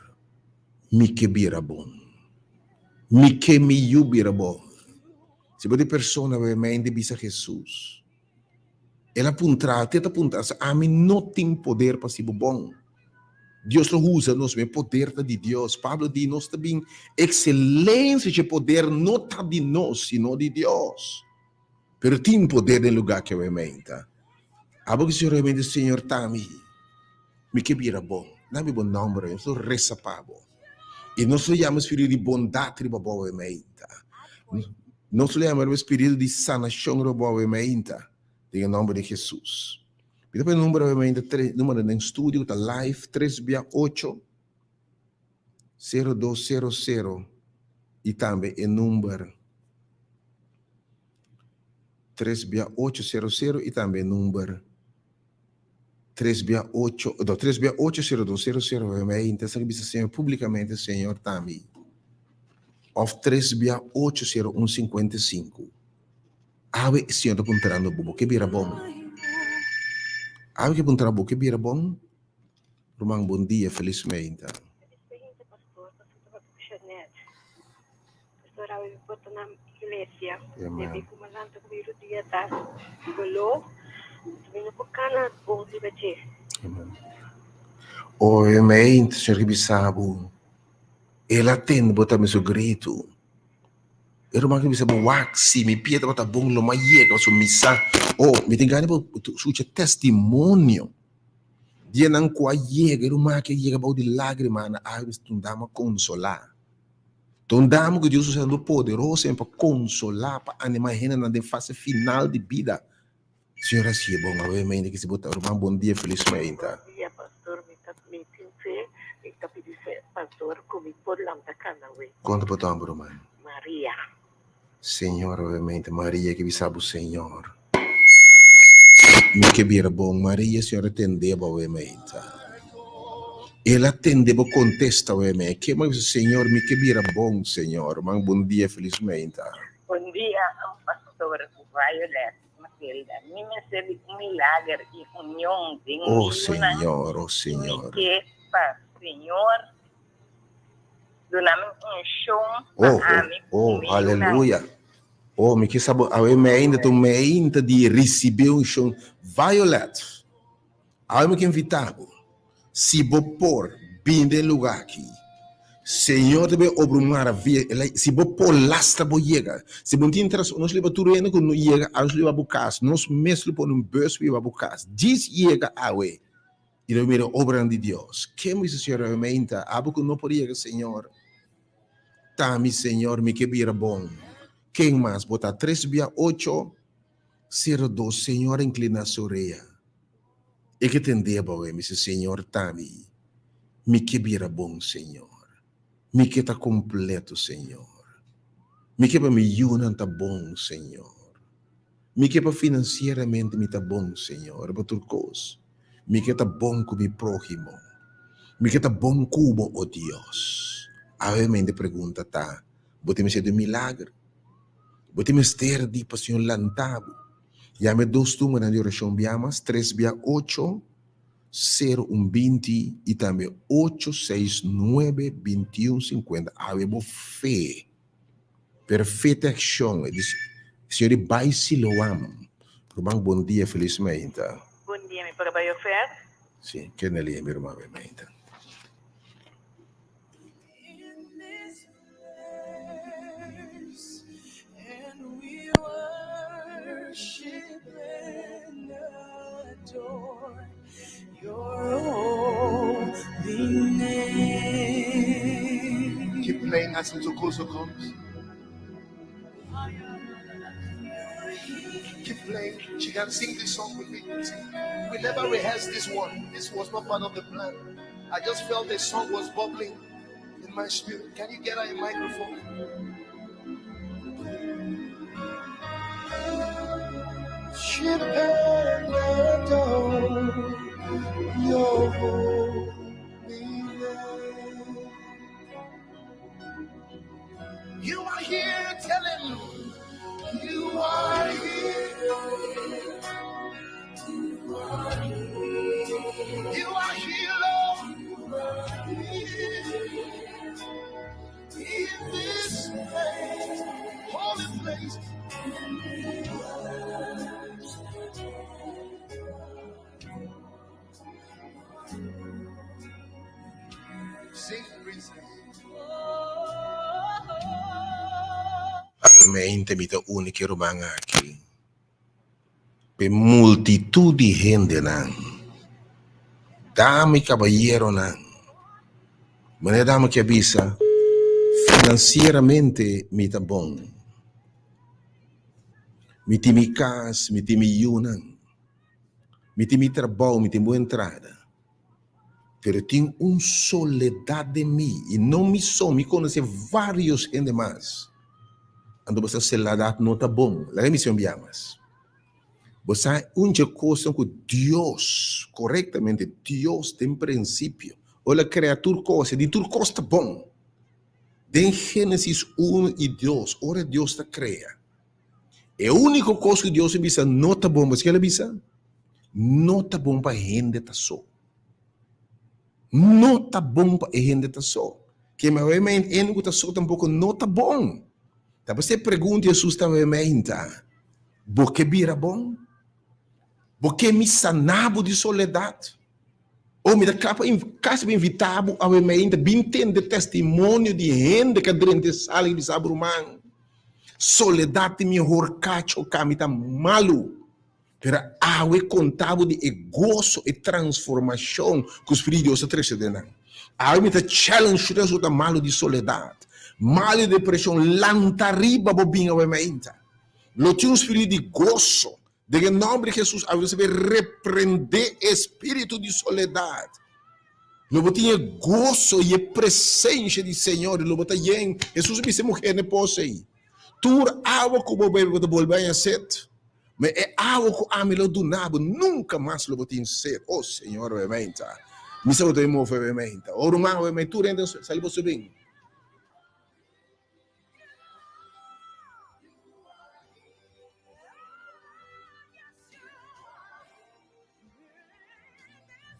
mi ke bira bon. Mi ke mi yu bira bon. Si bo di persona awe mente bisa Jesus. El a puntra, te ta puntra, ami no tin poder pa hasi bo bon. Dios lo usa nos, ma e poder ta di Dios. Pablo di, nos ta bin ekselencia dje poder no ta di nos, sino di Dios. Pero tin poder den lugar ke awe meinta. Abo ke realmente Señor ta mi, mi ke bira bon. Dami bo nomber, nos lo resa pa bo. I nos lo yama spiritu di bondat riba bo awe meinta. Nos lo yama riba spiritu di sanashon riba bo awe meinta. Den e nomber di Jesus. Mi ta pone number awe mainta tres number den studio ku ta live tres bia ocho sero dos sero sero i tambe e number tres bia ocho sero sero i tambe e number tres bia ocho no tres bia ocho sero dos sero sero awe mainta esaki bisa señor publikamente señor tambe òf tres bia ocho sero un sinkuenta i sinku. Awe e Señor ta puntrando bo, bo ke bira bon? Awe ke puntra bo, bo ke bira bon? Ruman bon dia felis meinta. Felis meinta pastor pastor tabata ku Jeanette pastor awe mi por ta na iglesia debi ku mi a lanta ku mi rudia ta doló anto mi no por kana bon riba dje. Oe meinta señor ki bisa bo el a tende bo tambe su gritu e ruman ki bisa bo wak si mi pia tabata bon lo mi a yega pasobra mi sa oh mi tin gana di bo skucha testimonio. Dianan ku a yega, e ruman aki a yega bou di lágrima na awe mester ta un dama konsolá. Ta un dama ku Dios usa lo poderoso pa konsolá, pa animá hendenan den fase final di bida. Señor a siña bon awe mainta ki si bo ta ruman bon dia felis mainta. Bon dia pastor mi ta mi tin fe mi ta pidi fe pastor ku mi por lanta kana awe. Konta bo ta homber ruman? Maria. Señor obviamente Maria ke bisa bo Señor mi ke bira bon Maria Señor a tende bo awe meita el a tende bo contesta awe mei ke bo bisa Señor mi ke bira bon Señor man bon dia feliz meita. Bon dia pastor Violet Matilda mi mester di un milager y union den mi Oh yunan Señor oh mi Señor. ke pa Señor Duna mi unshon pa Oh, oh, ami ku oh, mi yunan. aleluya. Oh, mi ke sa bo, awe mi ainda ta un meinta di risibí unshon. Violet, awe mi ke invitá bo, si bo por, bin den lugá aki. Señor ta bin obra un maravia. El a, si bo por, lastra bo yega. Si bo no tin interes, nos liba tur hende ku no yega, awe nos liba bo kas. Nos mes lo pone un bus pa yiba bo kas. Djis yega awe. I lo mira obranan di Dios. Ken bisa Señor hermenta, abo ku no por yega Señor, ta mi Señor, mi ke bira bon. Ken mas? Bo ta tres bia ocho, sero dos, Señor inklina su orea. E ke tende bo, e bisa Señor, ta mi, mi ke bira bon, Señor. Mi ke ta kompleto, Señor. Mi ke pa mi yunan ta bon, Señor. Mi ke pa finansieramente mi ta bon, Señor, riba tur kos. Mi ke ta bon ku mi próhimo. Mi ke ta bon ku bo, o Dios. Awe mente pregunta ta, Bo tin mester di un milager? Bo tin mester di pa Señor lanta bo? Yama e dos numbernan di orashon bia mas, tres bia ocho, sero un binti i tambe ocho seis nuebe bintiun sinkuenta. Awe bo fe. Pero fe ta accion. E dici, Señor di bay Siloam. Ruman bon dia feliz mainta. Bon dia mi por bay ofer? Si, kende lia mi ruman bay mainta. Keep playing as Ntokozo comes. Keep playing. She can sing this song with me. We never rehearsed this one. This was not part of the plan. I just felt the song was bubbling in my spirit. Can you get her a microphone? Your holy name. You are here, tell him. You are here. You are here, Lord. In this place, holy place. Sing, princess. Mente mi ta uni ku e ruman aki. P'e multitut di hendenan, dama i kabayeronan, manera dama ke a bisa, Finansieramente mi ta bon. Mi tin mi kas, mi tin mi yunan, mi tin mi trabou, mi tin bon entrada. Pero tin un soledat den mi, i no mi so, mi konosé vários hende mas. Anto bo sa seladat no ta bon. Laga mi si un bia mas. Bo sa un dje kosnan ku Dios, korektamente Dios den prinsipio, ora el a krea tur kos, e di tur kos ta bon. Den Génesis unu i dos, ora Dios ta krea, e úniko kos ku Dios a bisa no ta bon, bo sa ke el a bisa? No ta bon pa hende ta so. No ta bon pa e hende ta so. Ke mi awe meen hende ku ta so tampoko no ta bon. Ta p'esei pregunta Hesus ta awe meen ta, Bo ke bira bon? Bo ke mi sana bo di soledat? O mi ta kla pa kasi pa invita bo awe meen ta bin tende testimonio di hende ku a drenta e sala i bisa bo ruman, soledat ta mihor kacho ka mi ta malu. Pero awe konta bo di e goso, e transformashon ku Spiritu di Dios ta trese den nan. Awe mi ta challenge tur esun ku ta malu di soledat, malu di depreshon, lanta riba bo bin awe mainta. Lo tin un spiritu di goso. Den e nòmber di Hesus awe nos ta bin reprendé e spiritu di soledat. Lo bo tin e goso i e presensia di Señor i lo bo ta yen. Hesus a bisa e muher na e pos ei, Tur awa ku bo bebe bo ta bolbe haña set. Ma e awa ku ami lo duna bo, nunka mas lo bo tin sed. O Señor, obviamente. Mi sa bo ta bin move, obviamente. O ruman, obviamente, tur hende sali boso bin.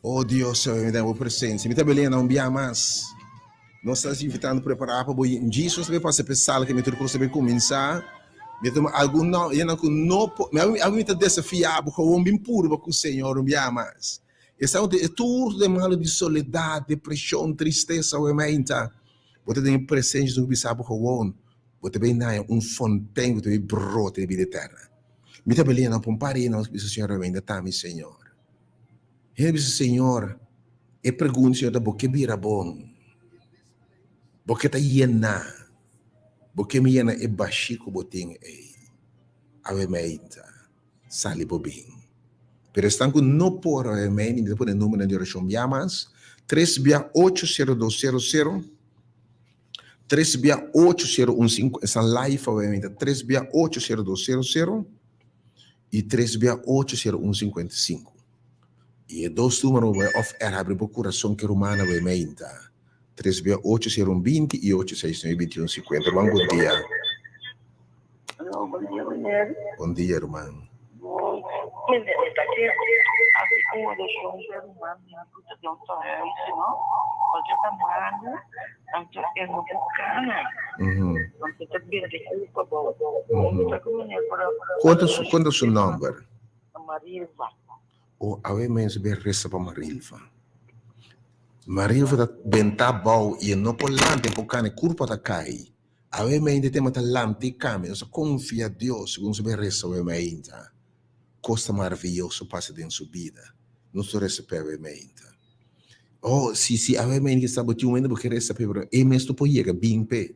Oh Dios, mi ta den bo presencia. Mi ta beliendo un bia mas. Nos ta invitando prepará pa bo Jesus ta pasa pe sala ke mi tur kos ta kuminsá. Mi ta tuma algun no, yena ku no por, mi a mi ta desafiá bo gewoon bin purba ku Señor un bia mas. Esta un e tur de malo di soledad, depreshon, tristesa we meinta. Bo ta den e presencia di bisa bo gewoon. Bo ta bin haña un fontein ku ta bin brota den bida eterna. Mi ta beliendo pa un par di nos bisa Señor Rowena ta mi Señor. Hende bisa Señor, e pregunta Señor ta bo ke bira bon? Bo ke ta yena? Bo ke mi yena e bashi ku bo tin ei? Awe meinta, sali bo bin. Pero esnan ku no por awe meinta, mi ta pone numbernan di orashon bia mas, tres bia ocho sero dos sero sero, Tres bia ocho sero un sinku esnan live awe ta tres bia ocho sero dos sero sero i tres bia ocho sero un sinkuenta i sinku. I e dos numero bo bai off air habri bo kurason ke ruman awe meinta tres bia ocho sero un binti i ocho seis nuebe binti un sinkuenta. Ruman bon dia. Aló, bon dia meneer. Bon dia ruman. Bon, meneer mi ta ke hasi un orashon pa e ruman mi ku ta den un huis no, pasobra e ta malu anto e no por kana, anto e ta bende kupa abou. Mi ta ku meneer por a Konta su konta su nòmber? Marilva. O awe mens be resa pa Marilva. Marilva ta benta abou i e no por lanta e por kana e kurpa ta kai. Awe mainta tema ta lanta i cambia. Nos ta confia Dios segun nos ta bay reza awe mainta. Cos ta maravilloso pasa den su bida. Nos ta reza p'e awe mainta. Oh, si, si awe mainta kisa bo tin un hende bo ke reza p'e, pero e mes no por yega bin p'e.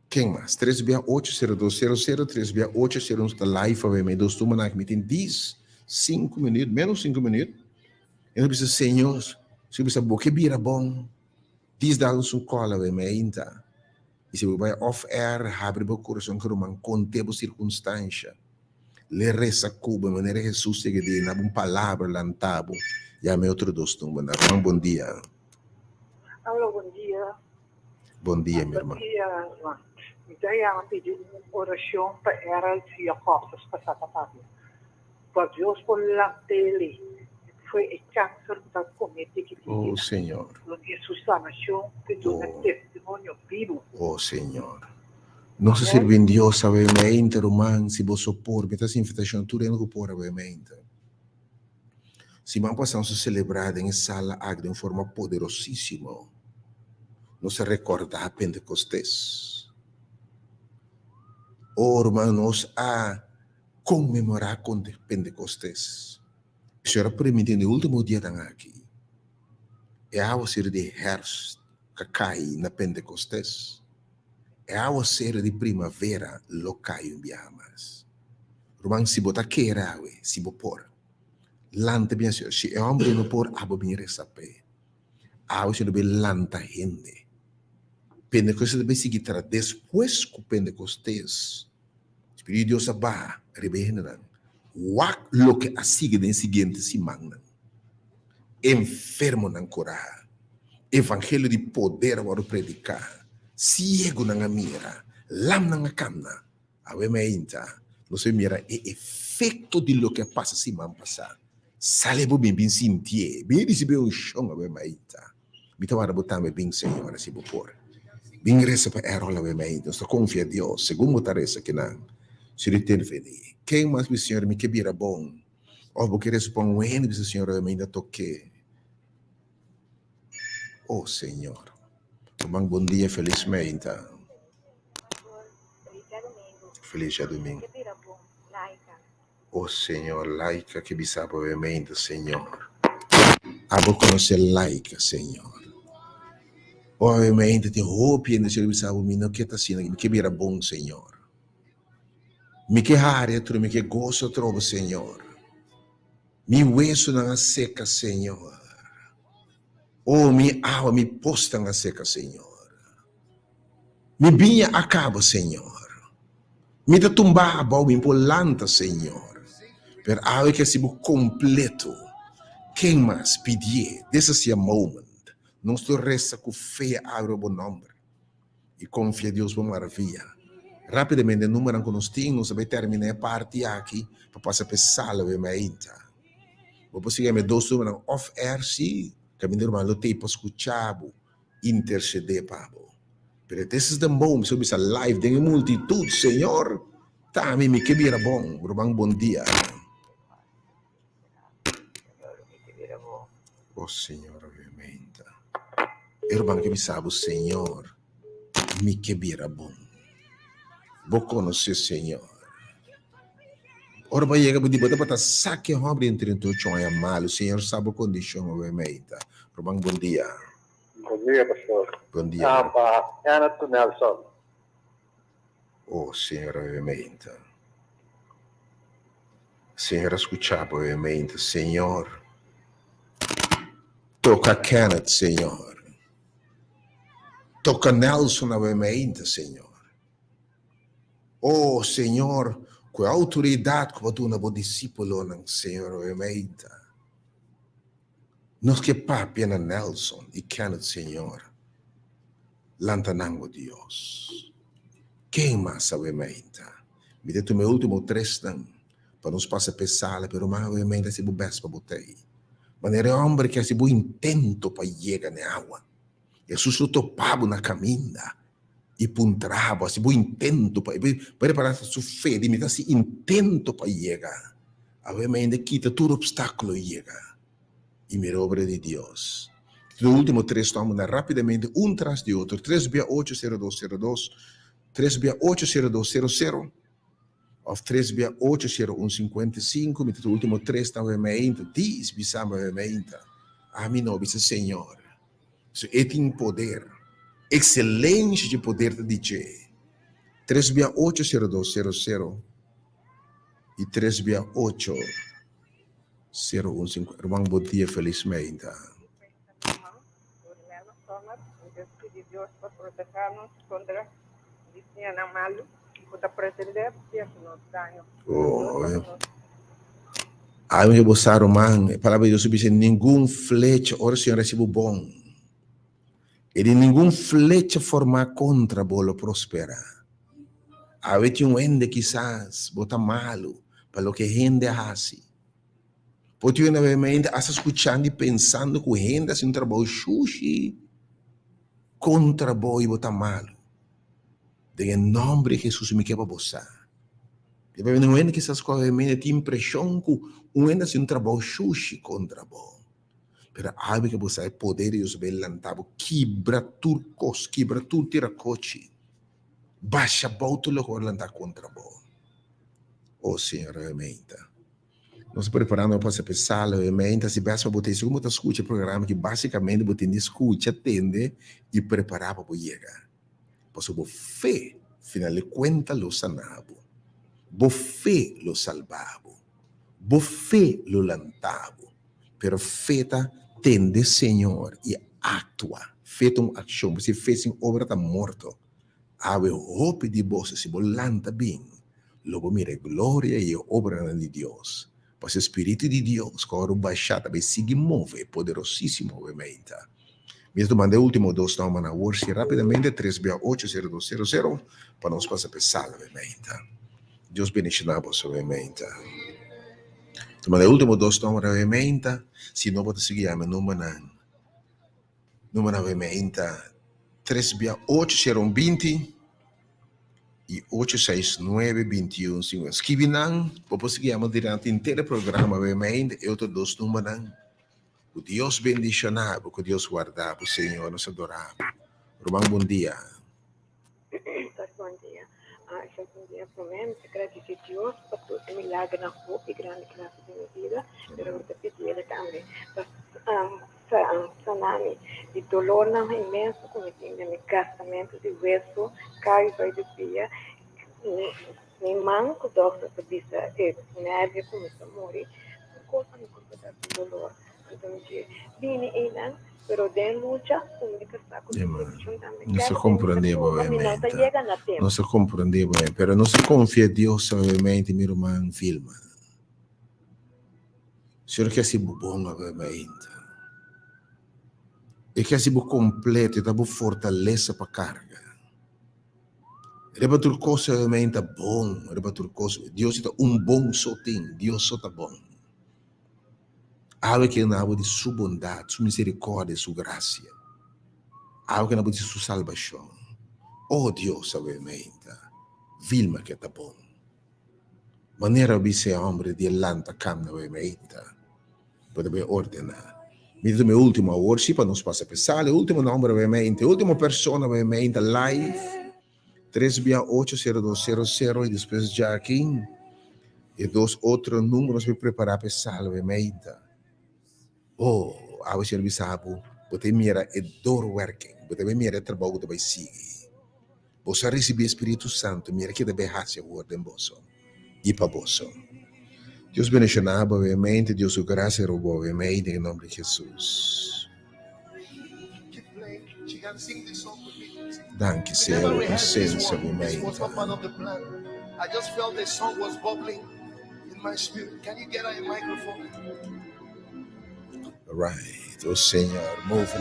Ken mas? Tres bia ocho sero dos sero sero, tres bia ocho sero nos ta live awe mainta. Dos tuma nan aki mi tin dies, sinku minuut, menos sinku minuut. E nos bisa, Señor, si bo bisa bo ke bira bon. Dis dal nos un call awe meinta y si bo bay off air habri bo curason cu ruman conte bo circunstancia le reza cu bo manera Jesus yega di na bo un palabra lanta bo yama e otro dos numbernan ruman bon dia. Alo bon dia. Bon dia mi herman. Bon dia ruman. Mi ta yama pidi un oracion pa Erald Jacobs pasa ta papia. Pa Dios por lant'e foi e cancer cu ta come tiki tiki. Oh Señor. Duna su sanacion te duna testimonio bibo. Oh Señor. Nos ta sirbi un Dios awe meinte ruman si boso por mi ta haci invitacion tur hende cu por awe meinte. Siman pasa nos a celebra den e sala aki den un forma poderosisimo. Nos a recorda Pentecostes. Oh ruman nos a Konmemorá Pentecostes. E Señor a permití den e último dianan aki e awaseru di hèrfst ka kai na Pentecostes. E awaseru di primavera lo kai un biaha mas. Ruman, si bo ta kere awe, si bo por, lanta bin Señor. Si e hòmber ei no por, abo bin resa p'e. Awe Señor ta bin lanta hende. Pentecostes ta bin sigui tra despues ku Pentecostes. Spiritu di Dios a baha riba e hendenan. Wak loke a sigui den e siguiente simannan. Enfermonan kurá, evangelio di poder a wòrdu prediká, siegunan a mira, lamnan a kamna. Awe mainta nos a mira e efekto di loke a pasa siman pasá. Sali bo bin bin sintié. Bin risibí unshon awe mainta. Mi ta warda bo tambe bin, Señor, si bo por. Bin resa pa Errol awe mainta. Nos ta konfia Dios, segun bo ta resa kinan, si lo intervení. Ken mas bisa, Señor, mi ke bira bon? Òf bo ke resa pa un hende bisa, Señor, awe mainta tok'é. Oh, Señor. Ruman, bon dia, felis mainta. Felis djadumingu. Oh Señor, Laika ke bisa bo obviamente, Señor. Abo conoce Laika, Señor. Obviamente tin hopi hende Señor bisa bo mi no ke ta asina, mi ke bira bon, Señor. Mi ke hari atro, mi ke goso atrobe, Señor. Mi wesonan a seka, Señor. Oh, mi awa, mi posnan a seka, Señor. Mi biña a kaba, Señor. Mi ta tumba abou, mi por lanta, Señor. Pero awe ke hasi bo kompleto. Ken mas pidié? This is your moment. Nos tur resa ku fe awe riba bo nomber i konfia Dios bo maravia. Rápidamente e numeronan ku nos tin, nos ta bai terminá e parti aki pa pasa pa e sala awe mainta. Bo por sigui e dos numeronan off air si, kaminda ruman lo tei pa skucha bo. intercede pa bo. Pero this is the moment, so bisa live den e multitud, Señor, ta ami mi ke bira bon. Ruman, bon dia. Oh Señor, obviamente. E ruman ke bisa bo, Señor, mi ke bira bon. Bo conoce, Señor. Ora bo yega bo di bo tabata sa ke homber den 38 aña malu. Señor sa bo condicion obviamente. Ruman, bon dia. Bon dia, pastor. Bon dia. Ah, pa Kenneth ku Nelson. Oh, Señor, obviamente. Señor a scucha bo, obviamente. Señor, toca Kenneth, Señor. Toca Nelson, obviamente, Señor. Oh, Señor, ku e outoridat ku bo duna bo disípulonan, Señor, obviamente. Nos ke papia na Nelson i Kenneth, Señor. Lanta nan, o Dios. Ken mas obviamente? Mi ta tuma e último tresnan pa nos pasa p'e sala, pero mas obviamente hasi bo bes pa bo ta ei. Manera e homber ke hasi bo intento pa yega n'e awa. Hesus lo topa bo na kaminda i puntra bo, hasi bo intento pa, bo repara su fe di mi ta hasi intento pa yega. Awe mainda kita tur obstáculo i yega i mira obra di Dios. E ultimo tres nombernan rapidamente un tras di otro, tres bia ocho sero dos sero dos, tres bia ocho sero dos sero sero, of tres bia ocho sero un sinkuenta i sinku, mi ta e ultimo tres ta awe mainta, dis bisa mi awe mainta, ami no bisa Señor. So e tin poder. Excelencia dje poder ta di dje. Tres bia ocho sero dos sero sero y tres bia ocho sero un sinku. Herman bo dia felis meinta. Dios pa proteha nos contra bisiñanan malu cu ta pretende haci nos daño. Oh, Ay, bo sa, ruman, e palabra di Dios a bisa, ningun flecha, ora Señor a hasi bo bon, e di ningun flecha formá kontra bo lo prosperá. Awe tin un hende kisas bo ta malu pa loke hende a hasi. Por tin un hende hasta skuchando i pensando ku hende a hasi un trabou shushi kontra bo i bo ta malu. Den e nòmber di Hesus mi ke pa bo sa. Di bini un hende kisas ku awe tin impreshon ku un hende hasi un trabou shushi kontra bo. Pero awe ke bo sa e poder di Dios a bin lanta bo, kibra tur kos, kibra tur tirakochi, basha bou tur loke a lanta kontra bo. O Señor, awe meinta. Nos ta preparando pa pasa pa e sala awe meinta. Si bes pa bo ta segun bo ta skucha e programa aki, basikamente bo tin di skucha, tende i prepará pa bo yega. Pasobra bo fe, final di kuenta, lo sana bo. Bo fe lo salba bo. Bo fe lo lanta bo. Pero fe ta tende Señor i aktua. Fe ta un akshon. Pasobra fe sin obra ta morto. Awe hopi di boso, si bo lanta bin, lo bo mira e gloria i e obranan di Dios. Pasobra e Spiritu di Dios ku awor bashá ta bai sigui move poderosísimo awe meinta. Mi ta tumando e ultimo dos nombernan awor si rapidamente, tres bia ocho sero dos sero sero, pa nos pasa pa e sala awe meinta. Dios bendishoná boso awe meinta. Tuma e último dos nomber awe meinta, si no bo ta sigui yama e numbernan. Numbernan awe meinta, tres bia ocho sero un binti i ocho seis nuebe binti un sinkuenta. Skibi nan, bo por sigui yama durante henter e programa awe meinta e otro dos numbernan. Ku Dios bendishoná bo, ku Dios warda bo. Señor, nos adorá bo. Ruman, bon dia. Pastor bon dia. Esei bon dia promé mi ta gradisí Dios pa tur e milagernan hopi grandi ku el a hasi den mi bida, pero mi ta pidi el tambe pa sana mi di dolornan inmenso ku mi tin den mi gastamentu di wesu, kai bai di pia, mi man ku dòkter ta bisa e nèrvio ku mi ta muri, tur kos a mi kurpa ta hasi dolor. Anto mi di bini einan. Pero den lucha ku mi ta sta ku decepcion tambe. Nos ta Kada comprende tempo bo mi no ta mente. yega na tempo. Nos ta comprende bo mente. Pero nos ta confia Dios obviamente mi ruman Vilma. Señor ke hasi bo bon obviamente. E ke hasi bo completo, e ta bo fortalesa pa carga. Riba tur cos obviamente ta bon, riba tur cos Dios ta un bon so tin, Dios so ta bon. Awe ke na bo di su bondat, su miserikòrdia, su grasia. Awe ke na bo di su salbashon. O Dios, awe meinta, Vilma ke ta bon. Manera bo bisa e hòmber di e lanta kamna awe meinta, bo ta bai ordená. Mi ta tuma e último awor si pa nos pasa p'e sala. E último nòmber awe meinta, e último persona awe meinta live. Tres bia ocho sero dos sero sero y despues djaki e dos otro numeros mi prepara pa e salve meita. Oh, awe Señor bisa bo, bo ta mira e doorwerking, bo ta bay mira e trabou ku ta bay sigui. Boso a ricibi e Spiritu Santo, mira ke ta bay haci awor den boso y pa boso. Dios bendiciona bo awe meita, Dios su gracia riba bo awe meita den e nomber di Jesus. Danki Señor bo presencia bo meita. I just felt the song was bubbling in my spirit. Can you get her a microphone? Right, oh Señor, move.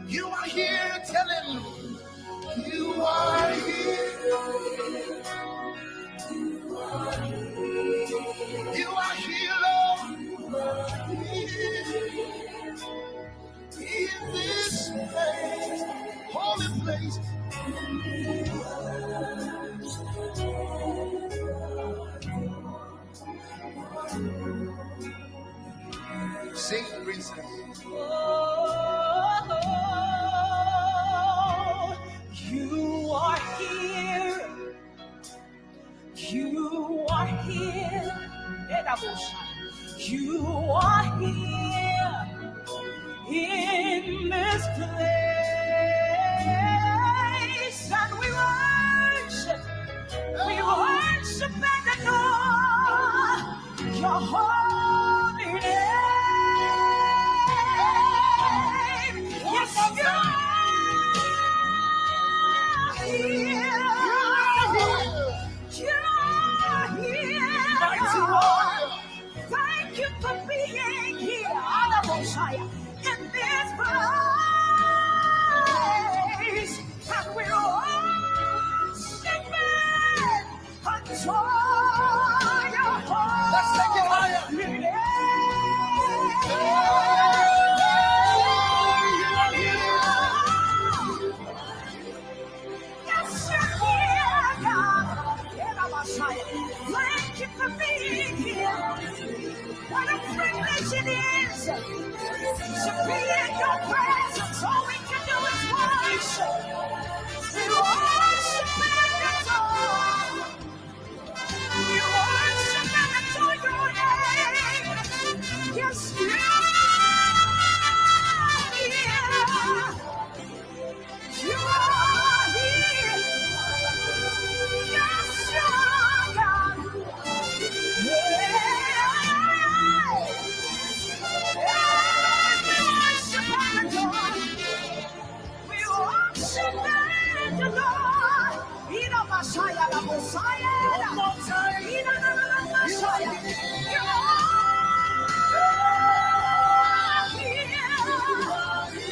You are here, tell him. You are here. You are here, Lord. In this place, holy place. Sing, princess. Oh, you are here. You are here. You are here in this place. And we worship. We worship and adore your holy name. Yes, you are here. You are here. Mighty warrior. Thank you for being here, Messiah, in this place. And we're worshiping adore your Let's take it higher. holy name. You are here. Yes, you're here, God. Yeah, Messiah. Thank you for being here. What a privilege it is to be in your presence. All we can do is worship. We worship and adore. We worship and adore your name. Yes, you are here. You are here. Yes, you are God. Yeah. We worship and adore. We worship and adore. Ina Messiah, la Messiah. One more time. Ina na na na You are Messiah. here. You are here.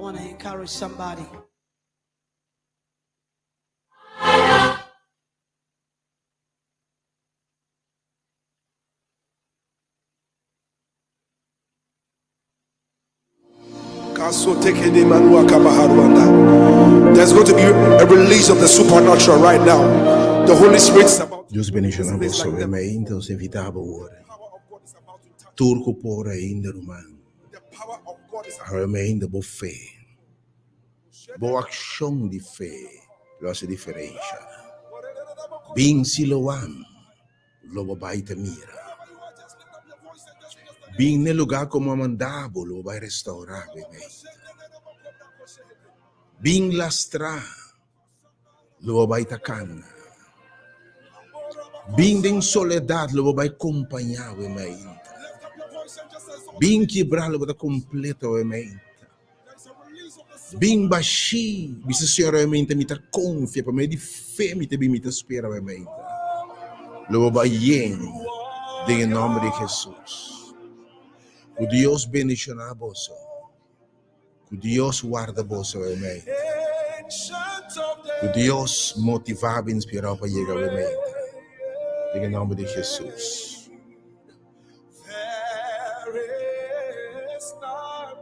want to encourage somebody. There's going to be a release of the supernatural right now. The Holy Spirit is about Dios bendiciona boso awe mainta nos invita bo ora. Tur ku por ainda ruman. Awe mainta bo fe. Bo akshon di fe lo hasi diferensha. Bin Siloam. Lo bo bai ta mira. Bin n'e lugá ku mi a manda bo, lo bo bai restaurá bo e mente. Bin lastrá, lo bo bai ta kana. Bin den soledat, lo bo bai kompañá bo e mente. Bin kibrá, lo bo ta kompleto bo e mente. Bin bashí, bisa Señor awe mainta, mi ta konfia, pa medio di fe mi ta bin, mi ta spera awe mainta. Lo bo bai yen den e nòmber di Hesus. Ku Dios bendishoná boso. Ku Dios warda boso awe mainta. Ku Dios motivá bo, inspirá bo pa yega awe mainta. Den e nòmber di Hesus. There is none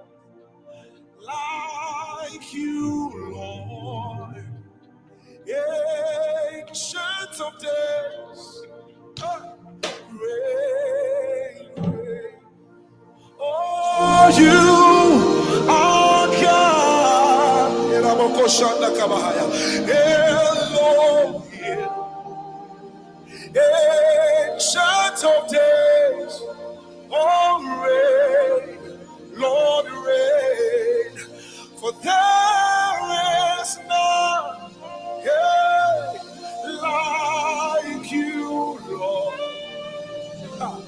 like you, Lord. Ancient of days, reign, reign. Oh, you are God. Elohim, Ancient of days, oh, reign, Lord, reign. For there is none yeah, like you, Lord. Ah,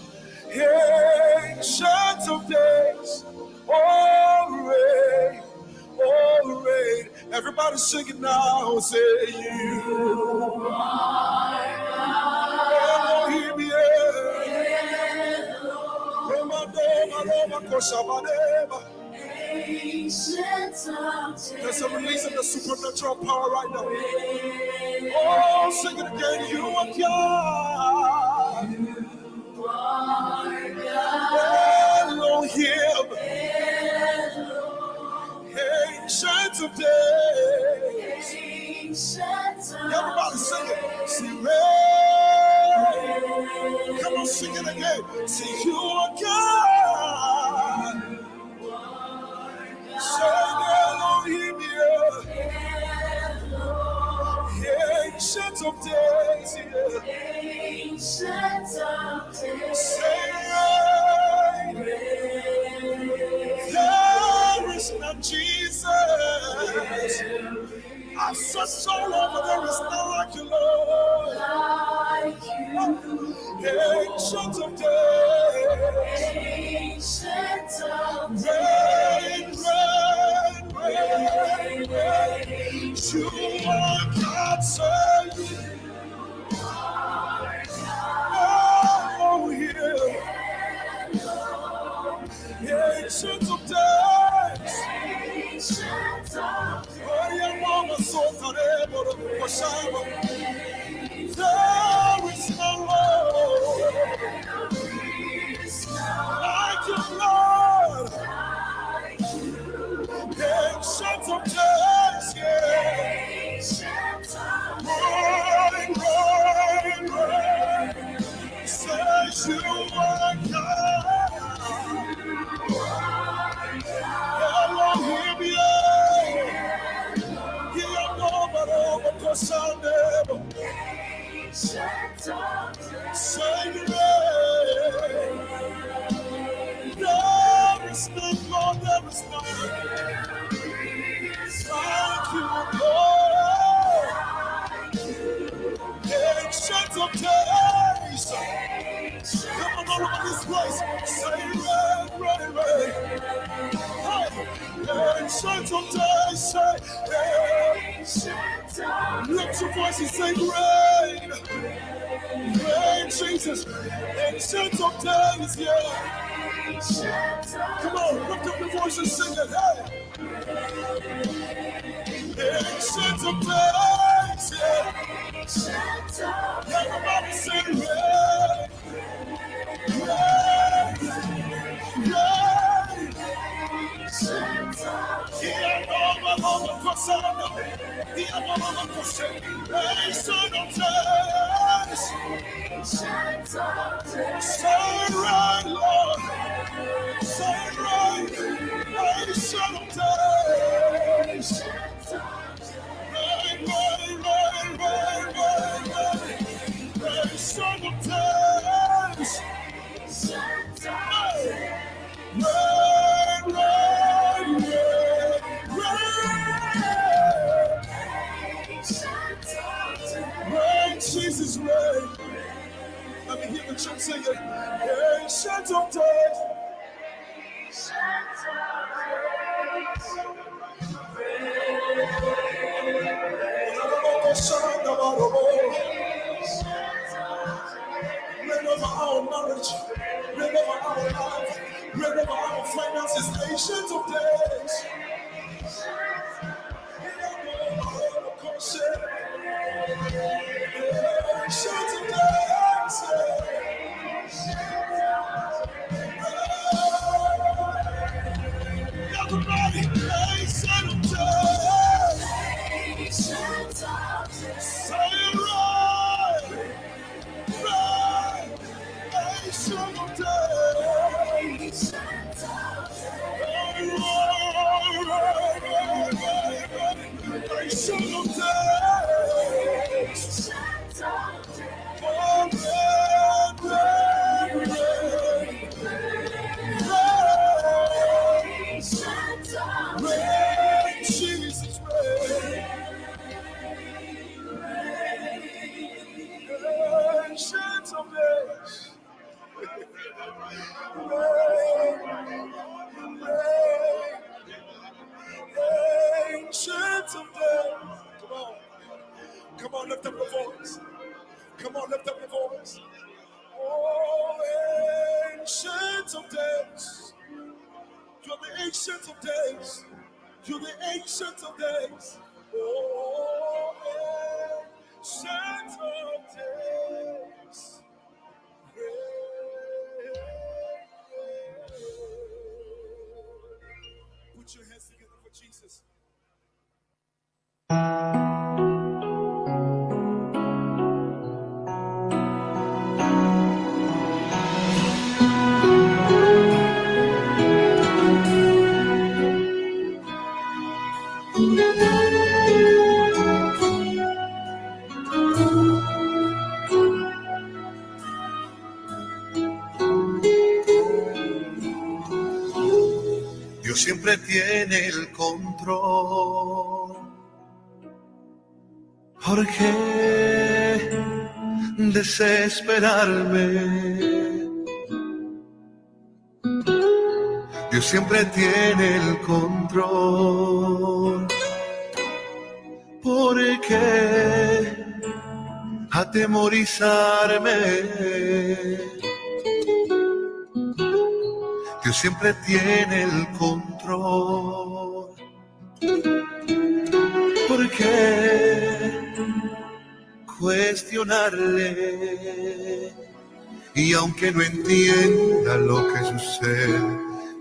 Ancient of days, oh, reign, oh, reign. Everybody sing it now. Say you. Elohim, yeah. Roma, Koshabaneba. There's a release of the supernatural power right now. Oh, sing it again. You are God. Elohim. Ancient of days. Everybody sing it. See, rain. Come on, sing it again. See, you are God. Say, Elohim, yeah. Ancient of days, yeah. Say, there is none, Jesus. I've searched all over, there is none like you, Lord. Ancient of days. Reign, reign, reign, reign. You are God, say Oh, yeah. Ancient of days. There is no Lord like you, Lord. Ancient of days, yeah. Reign, reign, reign. Say you are God. Elohim, yeah. Say reign. There is none, Lord, there is none. Like you, Lord. Ancient of days. Come on, all over this place. Say reign, reign, reign. Hey, ancient of days. Say, hey. Lift your voice and say, reign. Reign, Jesus. Ancient of days, yeah. Come on, lift up your voice and sing it. Hey. Ancient of days, yeah. Everybody say reign, reign, reign. Ancient of days. Say reign, Lord. Say reign, Ancient of days. Reign, reign, reign, reign, reign, reign. Ancient of days. Reign, reign, reign, reign. Reign, Jesus, reign. Let me hear the church sing it. Ancient of days. Reign over our marriage, reign over our life, reign over our finances, ancient of days. Ancient of days. Everybody, ancient of days. Say it right, right. Ancient of days. Ancient of days. Oh, reign, reign, reign, reign, Jesus, reign. Ancient of days. Reign, reign, ancient of days. Come on. Come on, lift up your voice. Come on, lift up your voice. Oh, ancient of days. You're the ancient of days. You're the ancient of days. Oh, ancient of days. Put your hands together for Jesus. Dios siempre tiene el control. ¿Por qué desesperarme? Dios siempre tiene el control. ¿Por qué atemorizarme? Dios siempre tiene el control. ¿Por qué cuestionarle? Y aunque no entienda lo que sucede,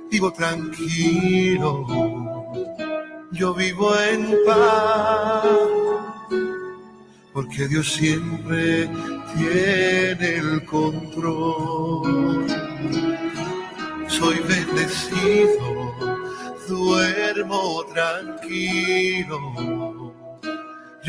vivo tranquilo. Yo vivo en paz, porque Dios siempre tiene el control. Soy bendecido, duermo tranquilo.